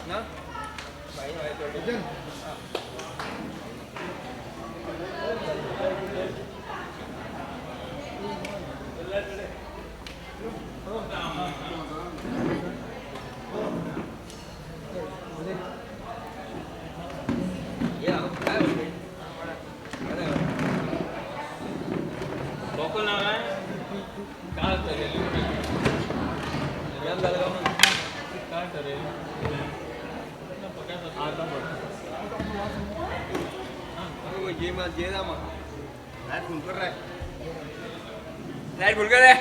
ना लाइट भूल गए।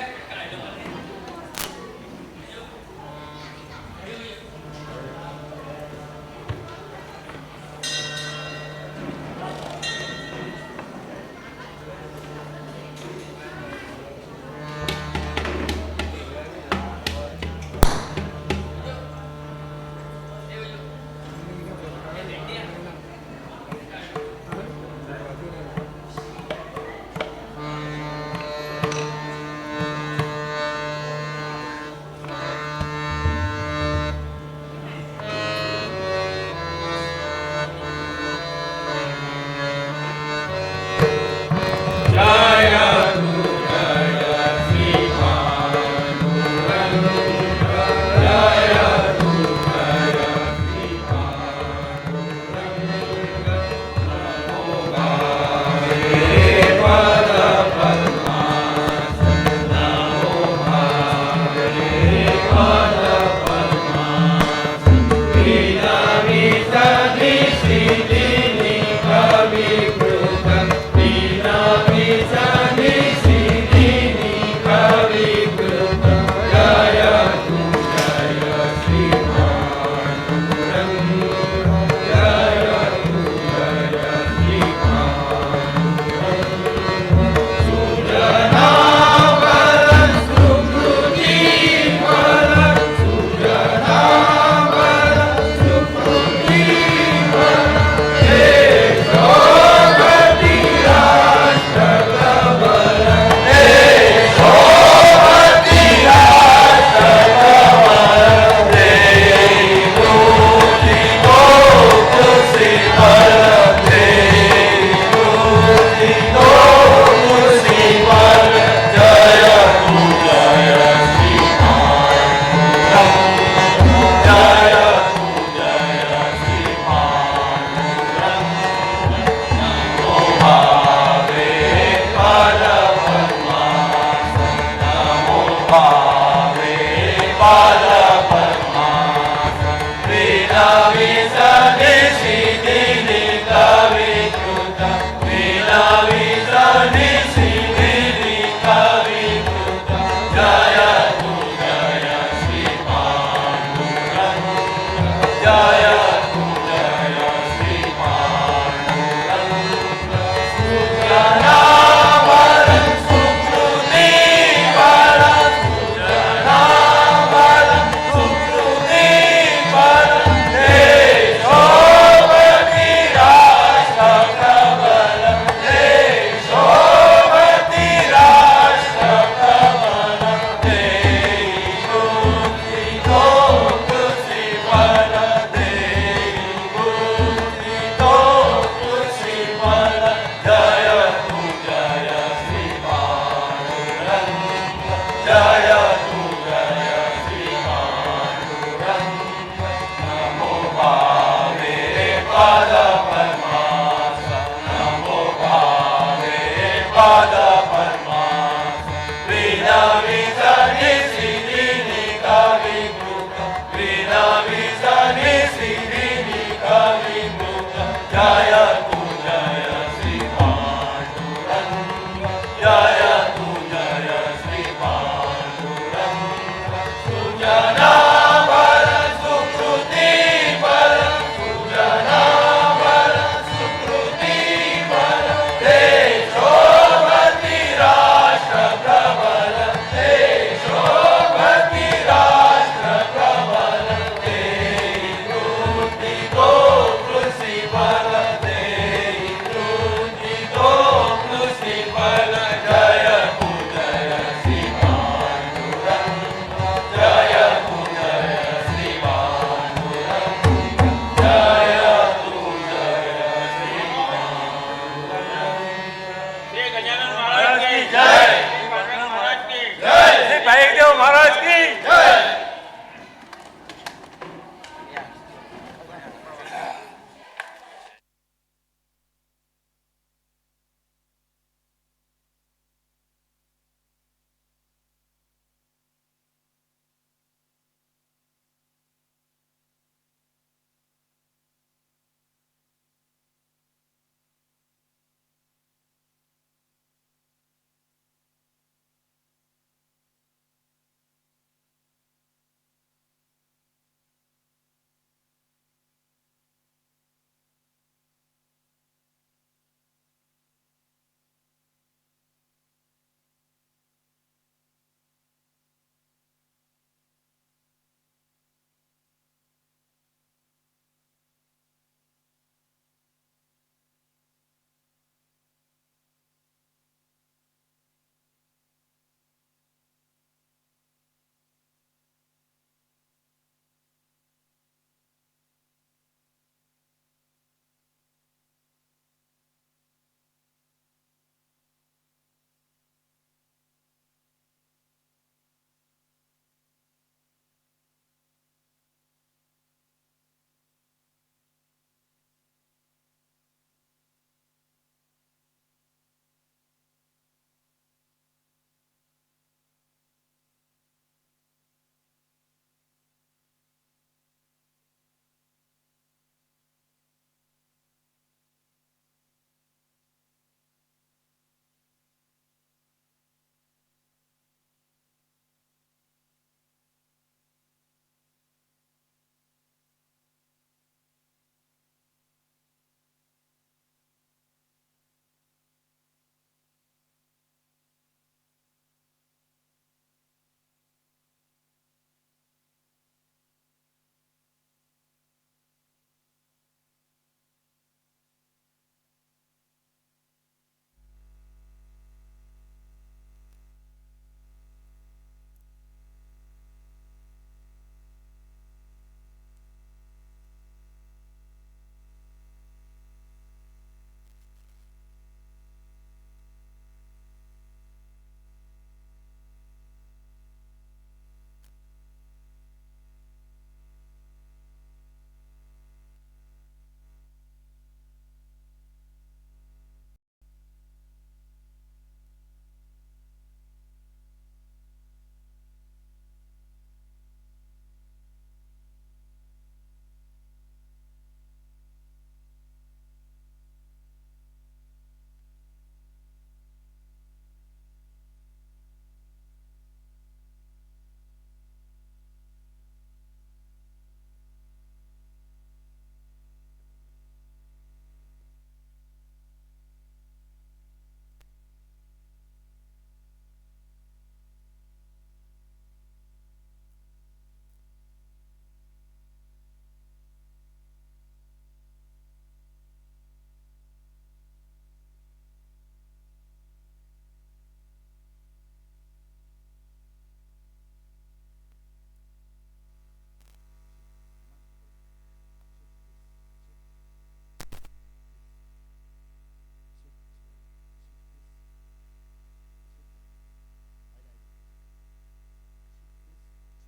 Hey,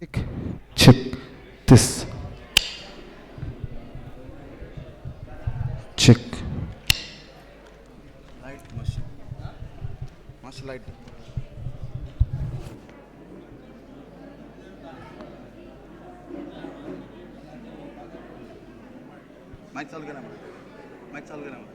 Check this. Check. Light machine मातशें लायट. मायक चालू केला मरे, मायक चालू केला मरे.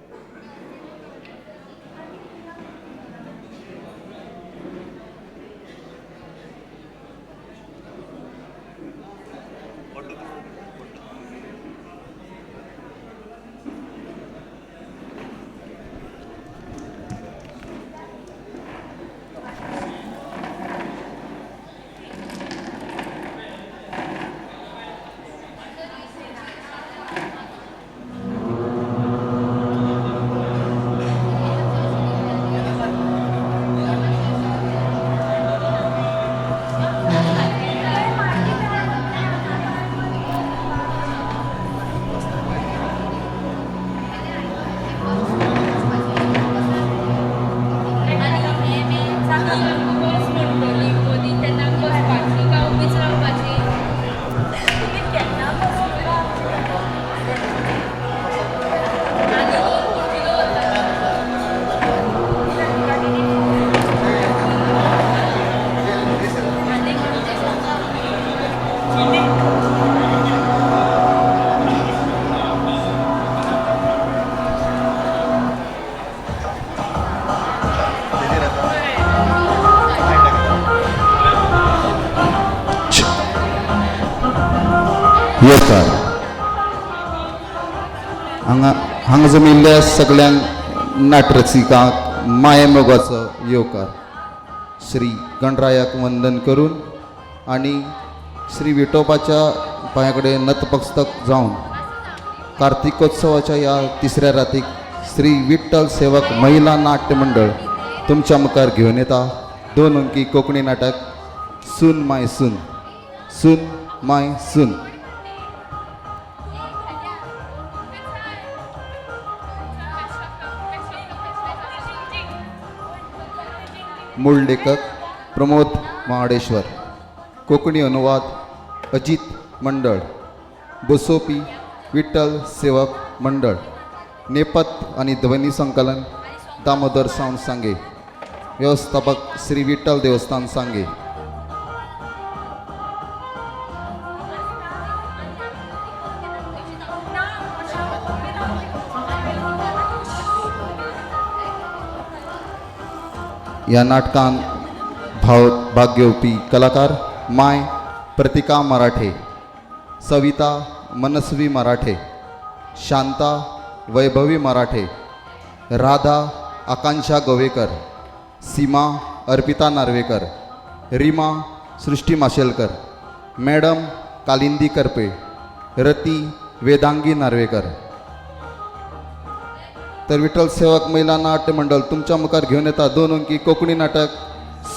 बस म्हणटली मदीं तेन्ना बसपाची काय उबीच रावपाची तुमी केन्ना बसता आनी कोण किलो वता आनी तेजेर आतां लायट दाखयता. येवकार. हांगा हांगा जमिल्ल्या सगळ्यांक नाटरसिकांक मायेमोगाचो येवकार. श्री गणरायाक वंदन करून आनी श्री विठोबाच्या पांया कडेन नतमस्तक जावन कार्तिकोत्सवाच्या ह्या तिसऱ्या रातीक श्री विठ्ठल सेवक महिला नाट्य मंडळ तुमच्या मुखार घेवन येता दोन अंकी कोंकणी नाटक सून माय सून, सून माय सून. मूळ लेखक प्रमोद महाडेश्वर, कोंकणी अनुवाद अजीत मंडळ, बसोवपी विठ्ठल सेवक मंडळ, नेपथ्य आनी ध्वनी संकलन दामोदर सावंत सांगे, व्यवस्थापक श्री विठ्ठल देवस्थान सांगे. ह्या नाटकान भाग घेवपी कलाकार माय प्रतिका मराठे, सविता मनस्वी मराठे, शांता वैभवी मराठे, राधा आकांक्षा गोवेकर, सीमा अर्पिता नार्वेकर, रीमा सृष्टी माशेलकर, मॅडम कालिंदी करपे, रती वेदांगी नार्वेकर. तर विठ्ठल सेवक महिला नाट्य मंडळ तुमच्या मुखार घेवन येता दोन अंकी कोंकणी नाटक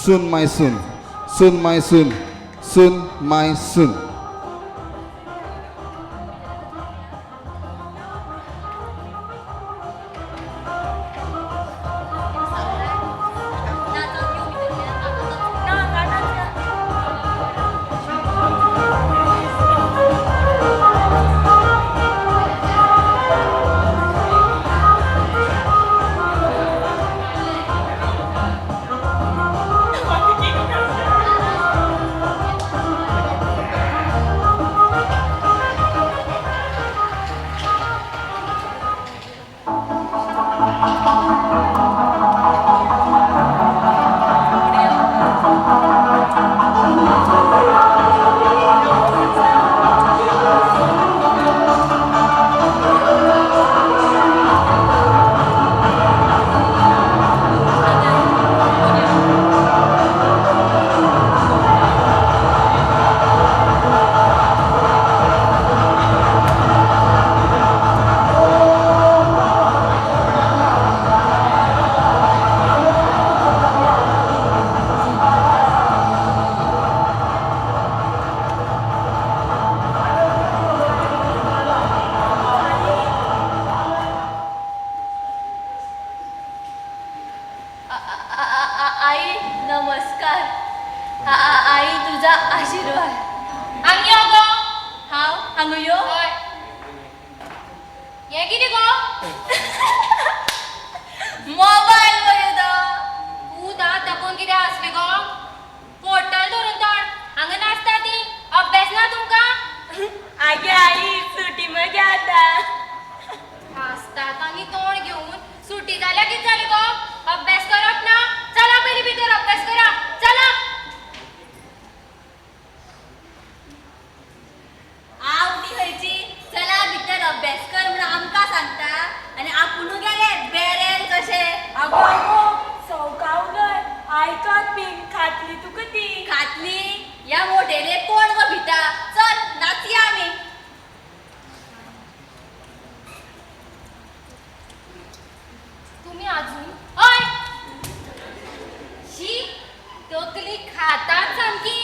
सून माय सून, सून माय सून, सून माय सून. आगो आगो सवका उलय आयकत बीन खातली तुका ती. खातली या मोटेले कोण गो भिता. चल नाचया आमी. तुम्ही अजून हय शी तकली खातात सामकी.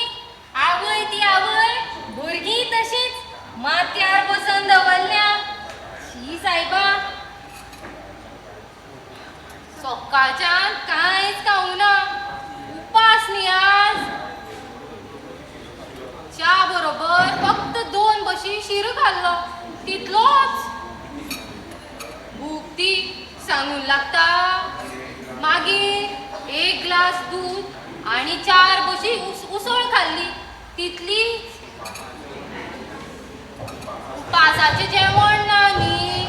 आवय ती आवय भुरगीं तशीच माथ्यार बसून दवरल्या. शी सायबा सकाळच्यान कांयच खावंक ना. उपास न्ही आज. च्या बरोबर फक्त 2 बशी शिरो खाल्लो तितलोच. भूक ती सांगून लागता. मागीर 1 ग्लास दूद आनी 4 बशी उसळ खाल्ली तितलीच. उपासाचें जेवण ना न्ही.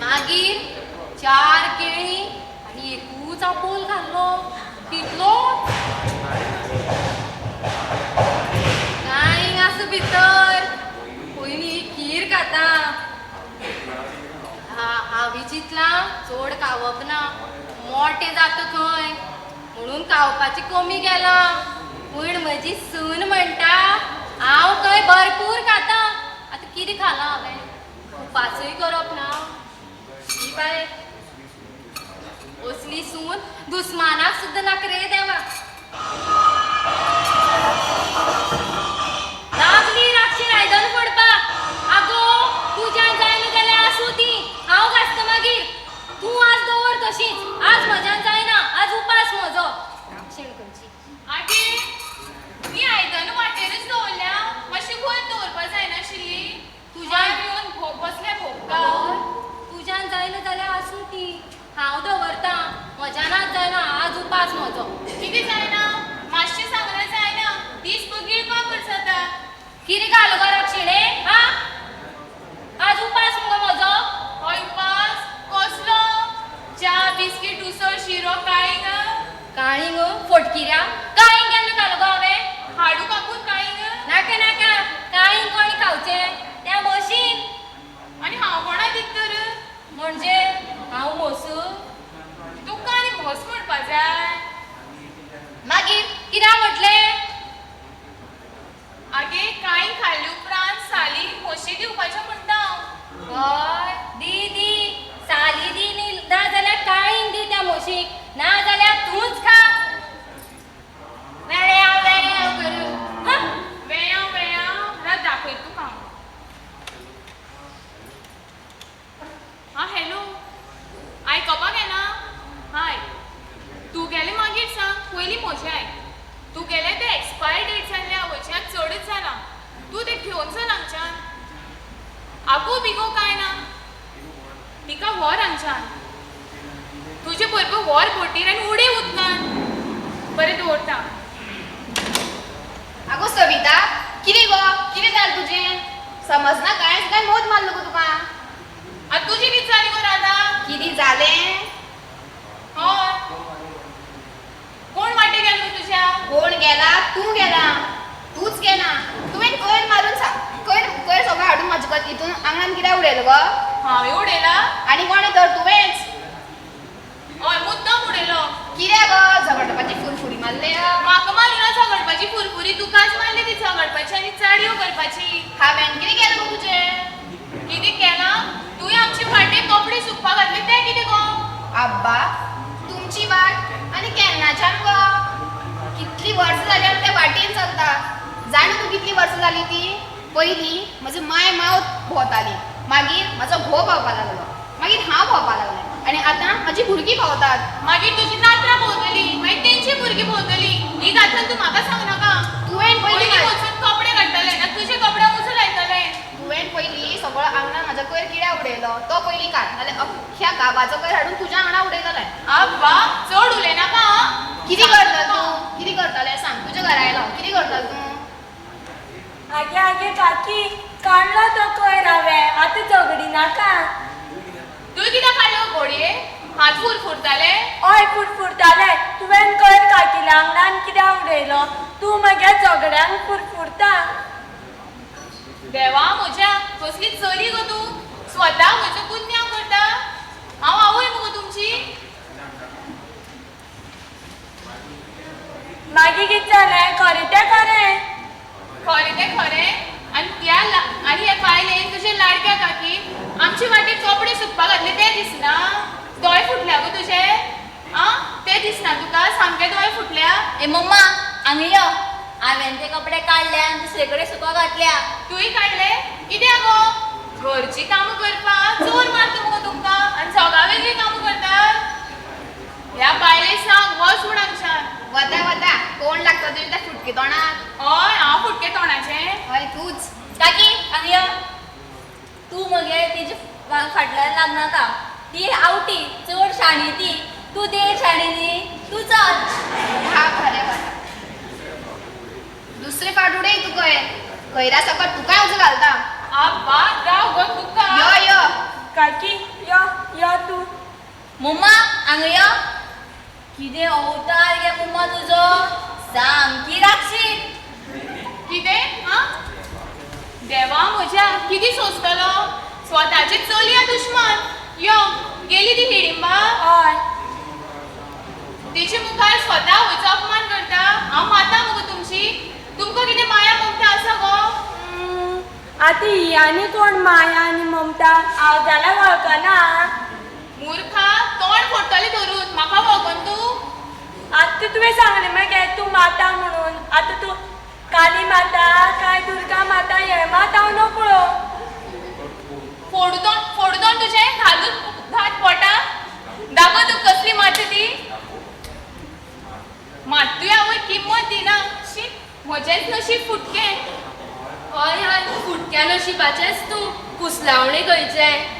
मागीर 4 केळीं आनी एकूच आपोल खाल्लो तितलोच. कांय आसा भितर. पयलीं खीर खाता. हांवें चिंतलां चड खावप ना मोटें जाता खंय म्हणून खावपाचें कमी केलां. पूण म्हजी सून म्हणटा हांव खंय भरपूर खाता. आतां कितें खालां हांवें. उपासूय करप ना. शी बाय असली सून दुस्मानाक सुद्दां नाका रे देवा. लागली रातची आयदन फोडपाक. आगो तुज्यान जायना जाल्यार आसूं ती हांव घासता मागीर. तूं आज दवर तशीच. आज म्हज्यान जायना. आज उपास म्हजो. राक्षीण खंयची. आगे ही आयदनां वाटेरच दवरल्या. मातशी वयर दवरपा जायनाशिल्ली. तुज्यान येवन बसल्या भोंवता. तुज्यान जायना जाल्यार आसूं ती हांव दवरता. म्हज्यान आज जायना. आज उपास म्हजो. कितें जायना मातशें सांगल्यार जायना. दीस गिळपाक करता. कितें घालो गो राक्षिणे. हा आज उपास मुगो म्हजो. हय उपास कसलो? च्या बिस्कीट उसळ शिरो काळींग. काळींग फोटकिऱ्या काळींग केन्ना घालो गो हांवें? हाडू कापून काळींग. नाका नाका काळींग कोणी खावचें त्या म्हशीन. आनी हांव कोणा दित तर? म्हणजे हांव म्हस. तुका आनी म्हस म्हणपा जाय. मागीर कित्याक म्हटलें? आगे काळींग खाल्ले उपरांत साली म्हशी दिवपाचें म्हणटा हांव. हय दी दी साली दी न्ही ना जाल्यार काळींग दी त्या म्हशीक. ना जाल्यार तूंच खा. वेळ्याव वेळ्याव करून. हा वेयाव वेयाव रात दाखयत तुका हांव. आं हॅलो आयकपाक येना? हाय तूं गेलें मागीर सांग. पयलीं म्हजें आयक. तूं गेलें तें एक्सपायरी डेट जाल्लें आवयच्यान चडच जालां. तूं तें घेवन चल हांगच्यान. आगो बिगो कांय ना. तिका व्हर हांगच्यान. तुजे बरोबर व्हर बोटीर आनी उडय उदकान. बरें दवरता. आगो सविता कितें गो कितें जालें तुजें? समजना कांयच काय मोद मारलो गो तुका? आतां तुजी कितें जाली गो राधा? कितें जालें? हय कोण वाटे गेलो गो तुज्या? कोण गेला? तूं गेला. तूंच गेला. तुवें कोयर मारून कोयर कोयर सगळो हाडून म्हाजे हितून आंगणान कित्याक उडयलो गो? हांवें उडयला? आनी कोणें तर? तुवेंच. हय मुद्दम उडयलो. कित्याक गो झगडपाची फुरफुरी मारल्या? म्हाका मारुना झगडपाची फुरफुरी. तुकाच मारली ती झगडपाची आनी चाडयो करपाची. हांवें कितें केलें गो तुजें? कितें केलां? तुवें आमचे वाटेर कपडे सुकपाक घातले तें कितें गो? आब्बा तुमची वाट आनी केन्नाच्यान गो? कितली वर्सां जाली आमी त्या वाटेन चलता. जाणा तूं कितली वर्सां जाली ती? पयलीं म्हजो माय माव भोंवताली. मागीर म्हजो घोव भोंवपा लागलो. मागीर हांव भोंवपा लागलें. आनी आतां म्हजी भुरगीं भोंवतात. मागीर तुजी नातरां भोंवतलीं. मागीर तेंची भुरगीं भोंवतलीं. ही गाथन तूं म्हाका सांग नाका. तुवें पयलीं वचून कपडे काडटलें ना तुजे कपडे उजू लायतलें. तुवें पयलीं सगळो आंगणान म्हाज्या कोयर कित्याक उडयलो तो पयलीं काड. नाल्यार अख्ख्या गांवाचो कोयर हाडून तुज्या आंगणा उडयतलें. आब्बा चड उलयनाका. कितें करतलें तूं? कितें करतलें सांग. तुज्या घरा आयलो कितें करतलें तूं? आगे आगे काकी काडलो तो कोयर हांवें. आतां झगडी नाका. तुवें कित्याक काडलो घोडये? हात फुरफुरताले? हय फुरफुरताले. तुवें कोयर काकील्या आंगणान कित्याक उडयलो? तूं म्हज्या झगड्यांक फुरफुरता. देवा म्हज्या कसली चली गो तूं. स्वता म्हजो गुन्यांव करता. हांव आवय मुगो मागीर कितें जालें? खरें तें खरें. खरें तें खरें. आनी त्या आनी ह्या बायलेन तुजे लाडक्या काकी आमचे वाटेर कपडे सुकपाक घातले ते दिसना? दोळे फुटल्या गो तुजे? आं, ते दिसना तुका? सामके दोळे फुटल्या. ए मम्मा हांगा यो, हांवें ते कपडे काडले आनी दुसरे कडेन सुको घातल्या. तुवें काडले? कित्याक गो? घरचीं कामां करपाक चोर मारता मुगो तुमकां आनी सगळ्या वेगळीं कामां करतात. ह्या बायले सांग वच म्हूण हांगच्यान. वता वता कोण लागता तुज्या त्या फुटके तोंडाक? हय, हांव फुटके तोंडाचें. हय तूच. काकी हांगा यो, तूं मगे तेजे फाटल्यान लागनाका. ती आवटी चड शाणी ती, तूं देड शाणी न्ही, तूं चल. हा खरें वता. दुसरे फाट उडय तूं खंय खैरा सकट तुकाय उजो घालता. आब्बा राव गो तुका. यो यो. काकी यो यो तूं. मम्मा हांगा यो, कितें अवतार गे मम्मा तुजो, सामकी राक्षी. कितें? आं देवा म्हज्या, कितें सोंसतलो? स्वताची चलया दुश्मन. यो गेली ती हिडिंबा. हय. तेचे मुखार स्वता आवयचो अपमान करता. हांव माता मुगो तुमची. तुमकां कितें माया ममता आसा गो? आतां ही आनी कोण माया आनी ममता हांव जाल्यार वळखना. मुर्खा, तोंड फोडटलें धरून. म्हाका वळखन तूं? आतां तुवें सांगलें मगे तूं माता म्हणून. आतां तूं काली माता काय दुर्गा माता हें मात हांव नकळो. फोडू तोंड, फोडू तोंड तुजें, घालून घात पोटा. दाखो तूं कसली माता ती. मातूय आवय किंमत दिना. शी, म्हजेंच नशीब फुटकें. हय हय, फुटक्या नशिबाचेंच तूं, कुसलावणें खंयचें.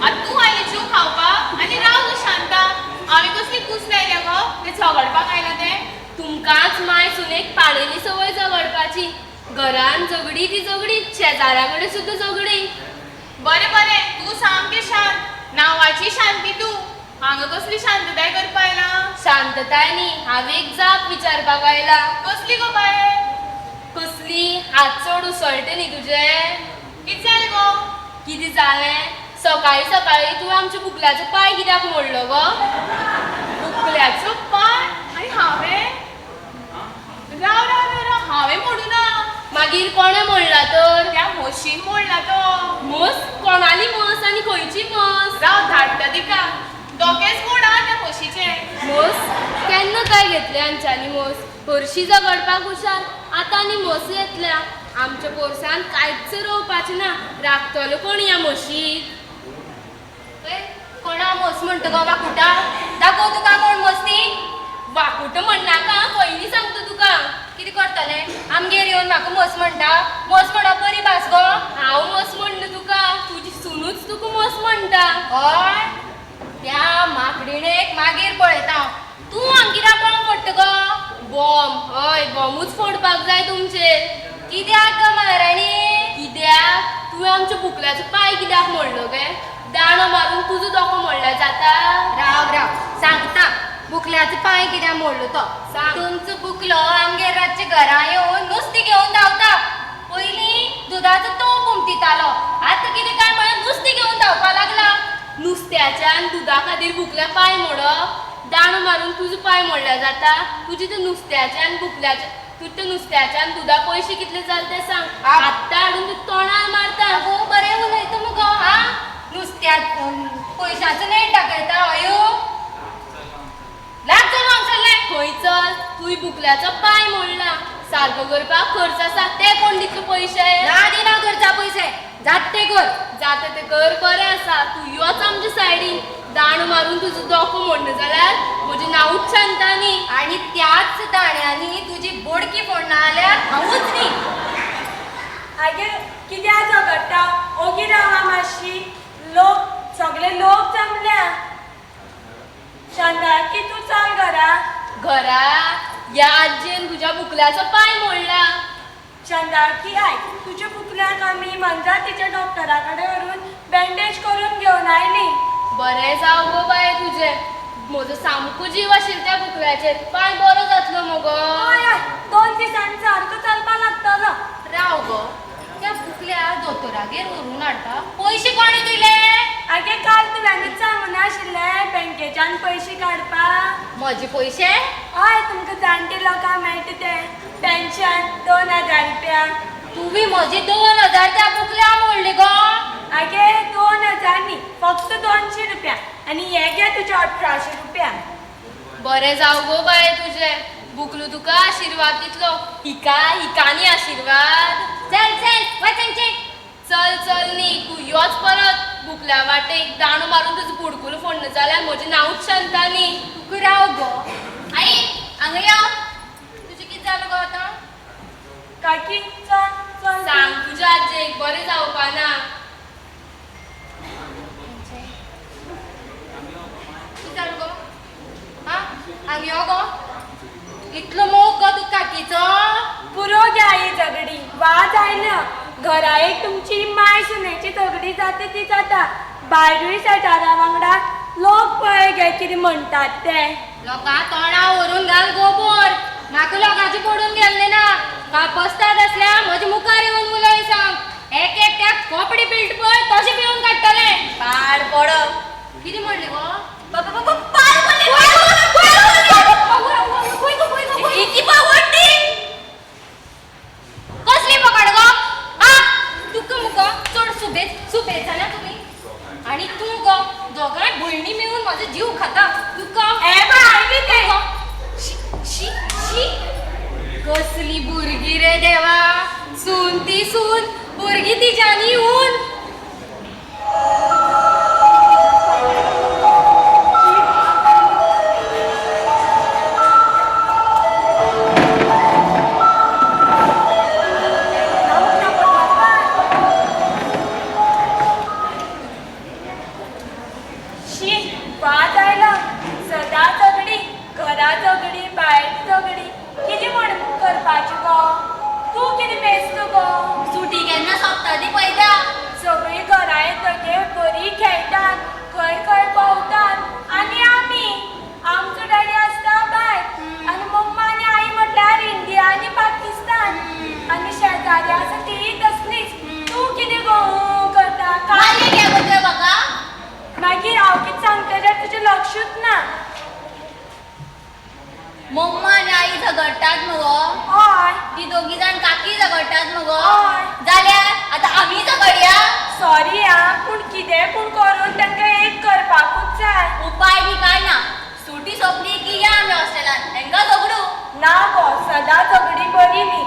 आतां तूं आयलें जीव खावपाक आनी राव गो शांता. हांवें कसली कूस लायल्या गो तें झगडपाक आयलां तें? तुमकांच माय सुनेक पाडेली संवय झगडपाची. घरान झगडी ती झगडी, शेजाऱ्या कडेन सुद्दां झगडी. बरें बरें, तूं सामकें शांत. नांवाची शांती तूं. हांगा कसली शांतताय करपा आयला? शांतताय न्ही, हांव एक जाप विचारपाक आयला. कसली गो बाये? कसली? हात चड उसळटे न्ही तुजे. कितें जालें गो? कितें जालें? सकाळीं सकाळीं तुवें आमच्या बुकल्याचो पांय कित्याक मोडलो गो? बुकल्याचो पांय? आनी हांवें? राव राव राव राव, हांवें मोडूना. मागीर कोणें मोडला तर? त्या म्हशीन मोडला तो. म्हस? कोणाली म्हस आनी खंयची म्हस? राव धाडटा तिका. दोकेच मोड आहा त्या म्हशीचे. म्हस केन्ना काय घेतले आमच्यांनी म्हस? हरशीं झगडपाक हुशार, आतां आनी म्हस घेतल्या. आमच्या पोरसान कांयच रोवपाचें ना. राखतलो कोण ह्या म्हशीक? कोणा म्हस म्हणटा गो वाकुटा? दाखोव तुका कोण म्हस ती. वाकुट म्हणनाका, पयलीं सांगता तुका. कितें करतलें? आमगेर येवन म्हाका म्हस म्हणटा? म्हस म्हणप बरी भास गो. हांव म्हस म्हणना तुका, तुजी सुनूच तुका म्हस म्हणटा. हय, त्या माकडिणेक मागीर पळयता. तूं हांगा कित्याक बॉम फोडटा गो? बॉम? हय, बॉमूच फोडपाक जाय तुमचेर. कित्याक गो महाराणी? कित्याक? तुवें आमच्या बुकल्याचो पांय कित्याक मोडलो गे? दांडो मारून तुजो दोको मोडल्यार जाता? राव राव सांगता. बुकल्याचो पांय कित्याक मोडलो तो. सांग. तुमचो बुकलो आमगेर रातचे घरा येवन नुस्तें घेवन धांवता. पयलीं दुदाचो तोप हुमटितालो, आतां कितें काय म्हळ्यार नुस्तें घेवन धांवपाक लागला. नुस्त्याच्या आनी दुदा खातीर बुकल्या पांय मोडप? दांडो मारून तुजो पांय मोडल्यार जाता? तुजी ते नुस्त्याच्या आनी बुकल्याच्या, तुजे ते नुस्त्याच्या आनी दुदा पयशे कितले जाले ते सांग. आत्तां हाडून तूं तोंडार मारता. आगो बरें उलयता मुगो. हा, नुस्त्या पयशांचो नेट दाखयता. हयो लाग चल हांगसरलें. खंय चल? तुवें बुकल्याचो पांय मोडला, सारको करपाक खर्च आसा, ते कोण दितले पयशे? ना दिना करचा पयशे. जात ते कर. जाता ते कर. बरें आसा, तूं योच आमच्या सायडीन. दांडो मारून तुजो दोको मोडना जाल्यार म्हजें नांवूच शांता न्ही. आनी त्याच दाण्यांनी तुजी बोडकी फोडना जाल्यार हांवूच न्ही. आगे कित्याक झगडटा? ओगी रावा मातशी. लोक सगळे लोक जमल्या. शांता की तूं चल घरा. घरा? ह्या आजयेन तुज्या बुकल्याचो पांय मोडला. शांता की आयक, तुज्या बुकल्याक आमी मनजातीच्या डॉक्टरा कडेन व्हरून बँडेज करून घेवन आयली. बरें जावं गो बाये तुजें. म्हजो सामको जीव आशिल्लो त्या बुकल्याचेर. पांय बरो जातलो मगो? हय हय, 2 दिसांनी सारको चलपाक लागतलो. राव गो, त्या बुकल्या दोतोरागेर व्हरून हाडपा पयशे कोणें दिले? आगे काल तुवेंच सांगूं नाशिल्लें बँकेच्यान पयशे काडपाक? म्हजे पयशे? हय, तुमकां जाणटे लोकांक मेळटा ते पेन्शन 2000 रुपया. तुवें म्हजी 2000 त्या बुकल्या मोडली गो. आगे 2000 न्ही, फक्त 200 रुपया. आनी हे घे तुजे 1800 रुपया. बरें जावं गो बाये तुजें, बुकलू तुका आशिर्वाद दितलो. हिका हिका न्ही आशिर्वाद. चल चल वच. चल चल न्ही, तूं योच परत बुकल्या वाटेक दांडो मारून तुजो बुडकुलो फोडना जाल्यार म्हजें नांवूच शांता न्ही. तुका राव गो. आई हांगा यो. तुजें कितें जालें गो आतां? काकी चल चल. सांग तुज्या आजयेक बरें जावपा ना. कितें जालें गो? आं हांगा यो गो. इतलो मोग गो तुका काकीचो? पुरो घ्या ही झगडी, वाज आयलो. घरा एक तुमची माय सुनेची झगडी जाता ती जाता, भायरूय शेजारा वांगडा लोक पळय गे कितें म्हणटात ते. लोकां तोंडा व्हरून घाल गोबोर. म्हाका लोकांची पडून गेल्लें ना. कापस्ताद आसल्या म्हज्या मुखार येवन उलय सांग. एक एकट्याक कपडे पिल्ट पळय तशें पिळून काडटलें. पाड पडो. कितें म्हणलें गो? बाबा बाबा पाड पडलें. हिची पावडटी कसली पकड गो? आ तुका मुगो चड सुबेज सुबेज जाल्या तुमी. आनी तूं गो दोगांय भयणी मेळून म्हजो जीव खाता. तुका ए बाय आयली ते. शी शी शी कसली भुरगीं रे देवा. सून ती सून, भुरगीं तिज्यानी ऊन. शी वाज आयलो. सदां झगडी, घरा झगडी, भायर झगडी. कितें म्हण करपाचें गो? तूं कितें मेजता गो? सुटी केन्ना सोंपता ती पळयता. सगळीं घरा येतकीर बरीं खेळटात, खंय खंय भोंवतात. आनी आमी आमचो डॅडी आसता भायर, आनी मम्मा आनी आई म्हटल्यार इंडिया आनी पाकिस्तान, आनी शेजारी आसा तीय तसलीच. तूं कितें गो करता? काय मारलें गे गो तुवें म्हाका? मागीर हांव कितें सांगता जाल्यार तुजें लक्षूच ना. मम्मा आनी आई झगडटात मगो? हय. ती दोगी जाण काकी झगडटात मगो? हय. जाल्यार आतां आमी झगडया? सॉरी आं, पूण कितेंय पूण करून तांकां एक करपाकूच जाय. उपाय बी कांय ना. सुटी सोंपली की या आमी हॉस्टेलान हेंकां झगडूं. ना गो, सदां झगडी बरी न्ही.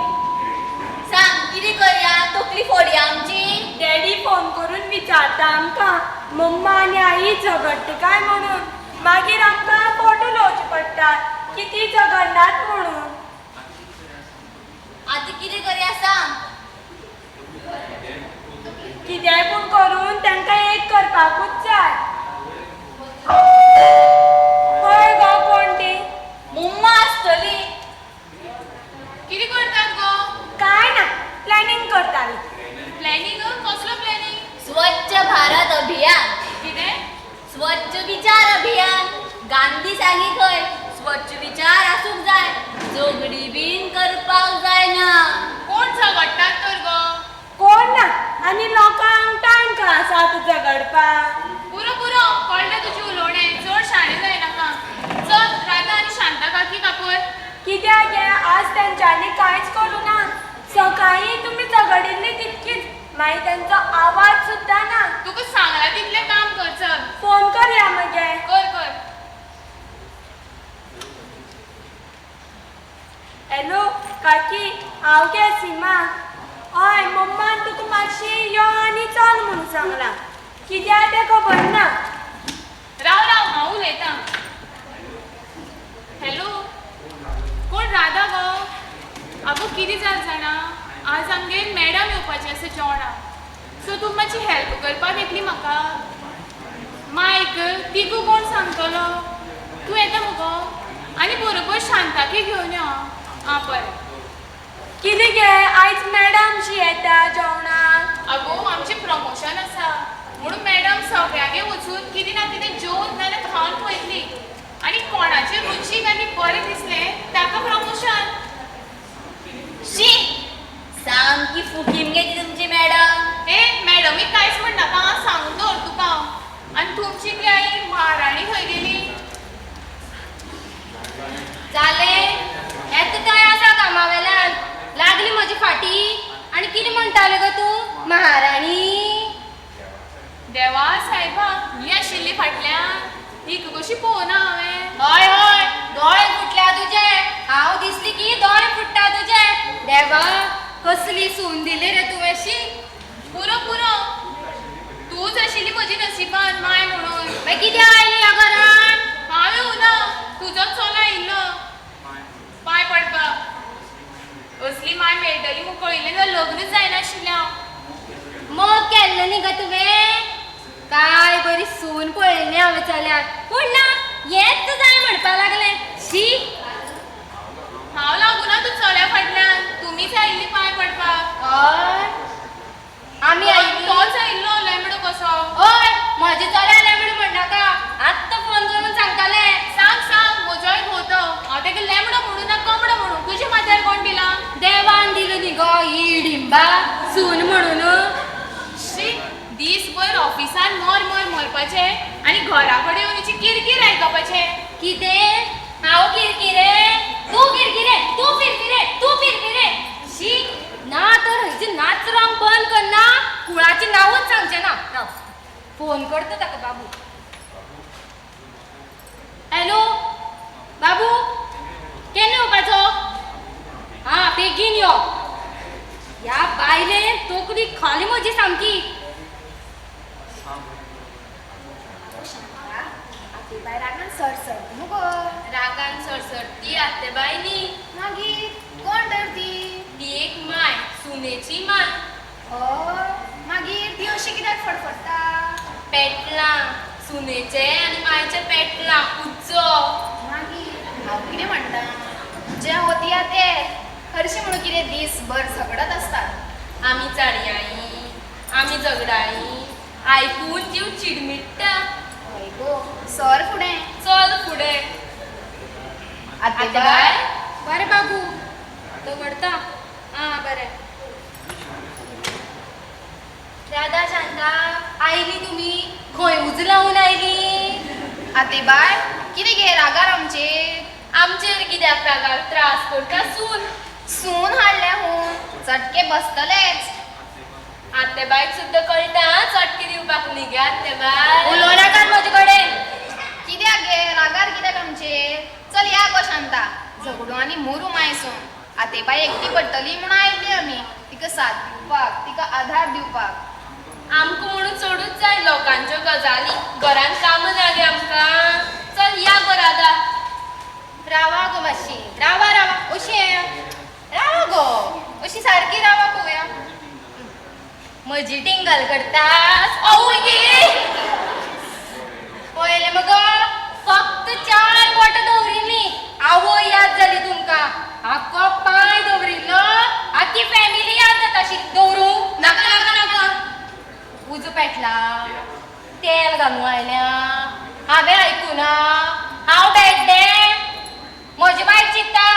सांग कितें करया? तकली फोडया आमची? डॅडी फोन करून विचारता आमकां मम्मा आनी आई झगडटा काय म्हणून. मागीर आमकां फोटो उलोवचे पडटा की ती झगडनात म्हणून. आतां कितें करया सांग? कितेंय पूण करून तांकां एक करपाकूच जाय. पळय गो कोण ती. मम्मा आसतली. कितें करतात गो? कांय ना, प्लॅनिंग करताली. प्लॅनिंग? कसलो प्लॅनिंग? स्वच्छ भारत अभियान. कितें? स्वच्छ विचार अभियान. गांधी सांगी खंय स्वच्छ विचार आसूंक जाय, झगडी बीन करपाक जायना. कोण झगडटात तर गो? कोण ना, आनी लोकांक टायम खंय आसा आतां झगडपाक. पुरो पुरो कळ्ळें तुजें उलोवणें. चड शाणें जायनाका. चल राधा आनी शांता काकी कापय. कित्याक गे आज तेंच्यांनी कांयच करूं ना. सकाळीं तुमी झगडिल्ली तितकीच, मागीर तेंचो आवाज सुद्दां ना. तुका सांगलां तितलें काम कर. चल फोन करया मगे. कर कर. हॅलो काकी, हांव गे सीमा. हय, मम्मान तुका मातशी यो आनी चल म्हणून सांगलां. कित्याक तें खबर ना. राव राव हांव उलयतां. हॅलो, कोण राधा गो? आगो कितें जालें जाणा, आज आमगेर मॅडम येवपाचें आसा जेवणाक. सो तूं मातशी हेल्प करपाक येतली म्हाका? मायक तिगू कोण सांगतलो? तूं येता मुगो? आनी बरोबर शांताकी घेवन यो. आं बरें. कितें गे आयज मॅडम शी येता जेवणाक? आगो आमचें प्रमोशन आसा म्हणून मॅडम सगळ्यांगेर वचून कितें ना कितें जेवन नाल्यार खावन पळयतली, आनी कोणाचें रुचीक आनी बरें दिसलें ताका प्रमोशन. शी सामकी फुकी मगे ती तुमची मॅडम. ए मॅडमीक कांयच म्हणनाका, हांव सांगून दवर तुका. आनी तुमची ती आई महाराणी खंय गेली? जालें, येता थंय आसा कामा वेल्यान लागली म्हजी फाटी. आनी कितें म्हणटालें गो तूं? महाराणी. देवा सायबा, ही आशिल्ली फाटल्यान, हिका कशी पळोवना हांवें. हय हय, दोळे फुटल्या तुजे. हांव दिसली की दोळे फुट्टा तुजे. देवा, कसली सून दिली रे तुवें. शी, पुरो पुरो, तूच आशिल्ली म्हजी नशिबान माय म्हणून. मागीर कित्याक आयली ह्या घरान? हांव येवना, तुजोच चलो आयिल्लो पांय पडपाक. असली माय मेळटली म्हूण कळिल्लें जाल्यार लग्नच जायनाशिल्लें हांव. मोग केल्लो न्ही गो तुवें? काय बरी सून पळयल्ली हांवें चल्याक, पूण ना हेंच जाय म्हणपाक लागलें. शी, हांव लागूना तूं चल्या फाटल्यान, तुमीच आयिल्ली पांय पडपाक. हय, आमी आयिल्ली. तोच आयिल्लो लेमडो कसो. हय, म्हजे चल्या लेमडो म्हणनाका, आत्तां फोन करून सांगतालें. सांग सांग, म्हजोय घोव तो. हांव ताका लेमडो म्हणू ना कोंबडो म्हणू, तुज्या माथ्यार कोण दिला? देवान दिलो न्ही गो ही हिडिंबा सून म्हणून. शी, दीसभर ऑफिसान मर मर मरपाचें आनी घरा कडेन येवन हिची किरकीर आयकपाचें. कितें? हांव किरकिरे? तूं किरकिरे, तूं फिरफिरे, तूं फिरफिरे. शी, ना तर हयची नाच रंग बंद करना, कुळाचें नांवूच सांगचें ना. राव, फोन करता ताका. बाबू, हॅलो बाबू, केन्ना येवपाचो? आं, बेगीन यो. ह्या बायलेन तकली खाली म्हजी सामकी. आतेबाय रागान सरसरती मुगो. रागान सरसरती आत्तेबाय न्ही. मागीर कोण तर ती? ती एक माय, सुनेची माय. हय, मागीर ती अशी कित्याक फडफडटा? पेटलां सुनेचें आनी मायचें पेटलां उज्जो. मागीर हांव कितें म्हणटा, जें वतया तें हरशीं म्हणून कितें दीसभर झगडत आसतात. आमी चाडयाई, आमी झगडाई, आयकून जीव चिडमिट्टा. हय गो, सर फुडें. चल फुडें. आतेबाय, बरें बाबू, दवरता. आं बरें. राधा, शांता, आयली तुमी? खंय उजो लावन आयली? आतेबाय कितें गे रागार आमचेर? आमचेर कित्याक रागार त्रास करता सून? सून हाडल्या हून चटके बसतलेच. आत्तेबायक सुद्दां कळटा चटके दिवपाक न्ही गे आत्तेबाय? उलोवं नाकात म्हजे कडेन. कित्याक गे रागार कित्याक आमचेर? चल या गो शांता, झगडूं आनी मोरू माय सून. आतेबाय एकटी पडटली म्हणून आयिल्ली आमी, तिका साथ दिवपाक, तिका आधार दिवपाक. आमकां म्हणून चडूच जाय लोकांच्यो गजाली, घरान कामां ना गे आमकां. चल या गो राधा. रावा गो मातशी, रावा रावा, अशी रावा गो, अशी सारकी रावा पळोवया. म्हजी टिंगल करता. आवय गे, पळयलें मगो, फक्त 4 बोटां दवरिल्लीं. आवय याद जाली तुमकां. आख्खो पांय दवरिल्लो, आख्खी फॅमिली याद जाता. अशी दवरूं नाका नाका नाका. उजो पेटला, तेल घालून आयल्या. हांवें आयकुना, हांव बेड्डें. म्हजें वायट चिंत्ता?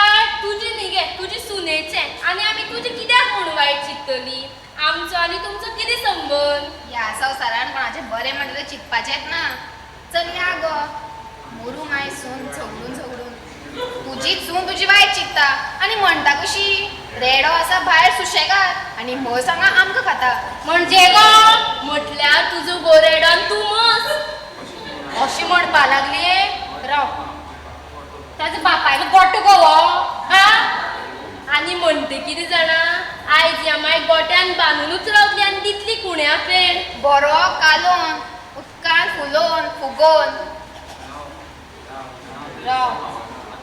तुजी न्ही गे, तुजी सुनेचें. आनी आमी तुजें कित्याक म्हूण वायट चिंततली? आमचो आनी तुमचो कितें संबंद? ह्या संवसारान कोणाचें बरें म्हणटा तें चिंतपाचेंच ना. चल या गो, मोरू माय सून झगडून झगडून. तुजीच सून तुजी वायट चिंत्ता आनी म्हणटा कशी, रेडो आसा भायर सुशेगाद आनी म्हस हांगा आमकां खाता. म्हणजे गो म्हटल्यार तुजो गो रेडो आनी तूं म्हस. अशी म्हणपा लागली. राव, ताजो बापायलो गोटो गो हो. हा, आनी म्हणटे कितें जाणा, आयज ह्या माय गोट्यान बांदुनूच रावतली आनी दितली कुण्या पेण. बरो कालोवन उदकान फुलोवन फुगोवन. राव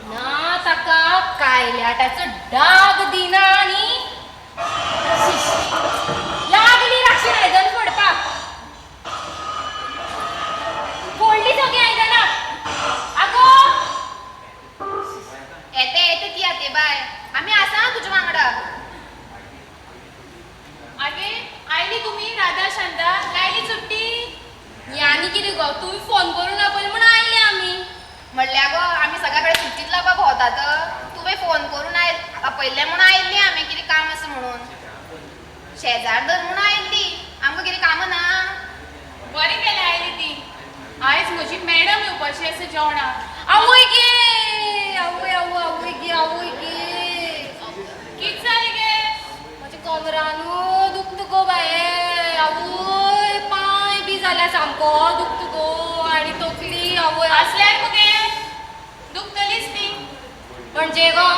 ना, ताका कायल्याटाचो डाग दिना आनी लागली राक्षी आयदन फोडपाक. फोडली सगळीं आयदनां. आगो, येते येते ती आतेबाय, आमी आसा तुज्या वांगडा. आगे आयली तुमी राधा, शांता? लायली सुट्टी? ही आनी कितें गो, तुमी फोन करून आपयलें म्हूण आयले आमी. म्हणल्यार गो आमी सगळ्या कडेन सुट्टीच लावपाक भोंवतात. तुवें फोन करून आपयल्लें म्हणून आयिल्ली आमी, कितें काम आसा म्हणून. शेजार धर म्हणून आयिल्ली, आमकां कितें कामां ना? बरें केलें आयली ती. आयज म्हजी मॅडम येवपाची आसा जेवणाक. आवय गे, आवय आवय आवय गे, आवय गे. कित जालें गे? म्हज्या कमरानू दुखता गो बाये. आवय पांय बी जाल्या सामको दुखता गो आनी तकली आवय. आसल्यार मगे दुखतलीच ती. म्हणजे गो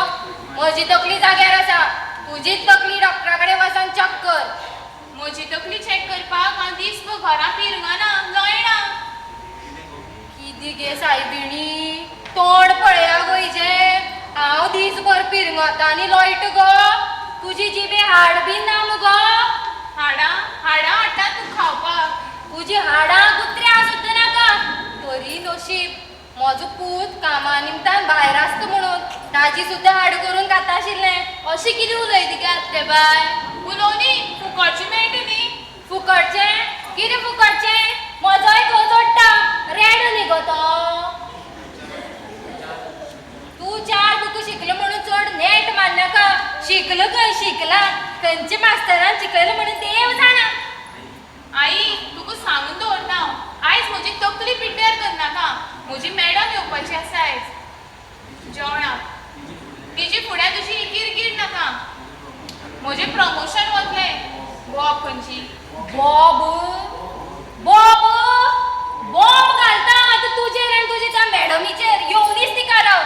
म्हजी तकली जाग्यार आसा, तुजीच तकली डॉक्टरा कडेन वचोन चॅक कर. म्हजी तकली चॅक करपाक हांव दीसभर घरा पिरंगना लोळना. कितें गे सायबिणी, तोंड पळया गो हिजें. हांव दीसभर पिरंगता आनी लोळटा गो. तुजी जिबे हाड बी ना मुगो. हाडां हाडां हाडटा तूं खावपाक. तुजी हाडां कुत्र्या सुद्दां नाका. तरी नशीब म्हजो पूत कामा निमतान भायर आसता म्हणून ताजी सुद्दां हाड करून खाता आशिल्लें. अशें कितें उलयता गे आत्तेबाय? उलोवनी फुकटची मेळटा न्ही. फुकटचें कितें फुकटचें? म्हजोय घोव जोडटा रेडो न्ही गो तो. तूं चार बुकां शिकलो म्हणून चड नेट मारनाका. शिकलो खंय शिकला, खंयच्या मास्तरान शिकयलें म्हणून देव जाणा. आई तुका सांगून दवरता हांव, आयज म्हजी तकली पिड्ड्यार करनाका. म्हजी मॅडम येवपाची आसा आयज जेवणाक. तिजी फुड्यां तुजी किरकीर नाका. म्हजें प्रमोशन वतलें. बोब खंयची बॉब बॉब बॉब घालता आतां तुजेर आनी तुजे त्या मॅडमीचेर. येवनीच तिका राव.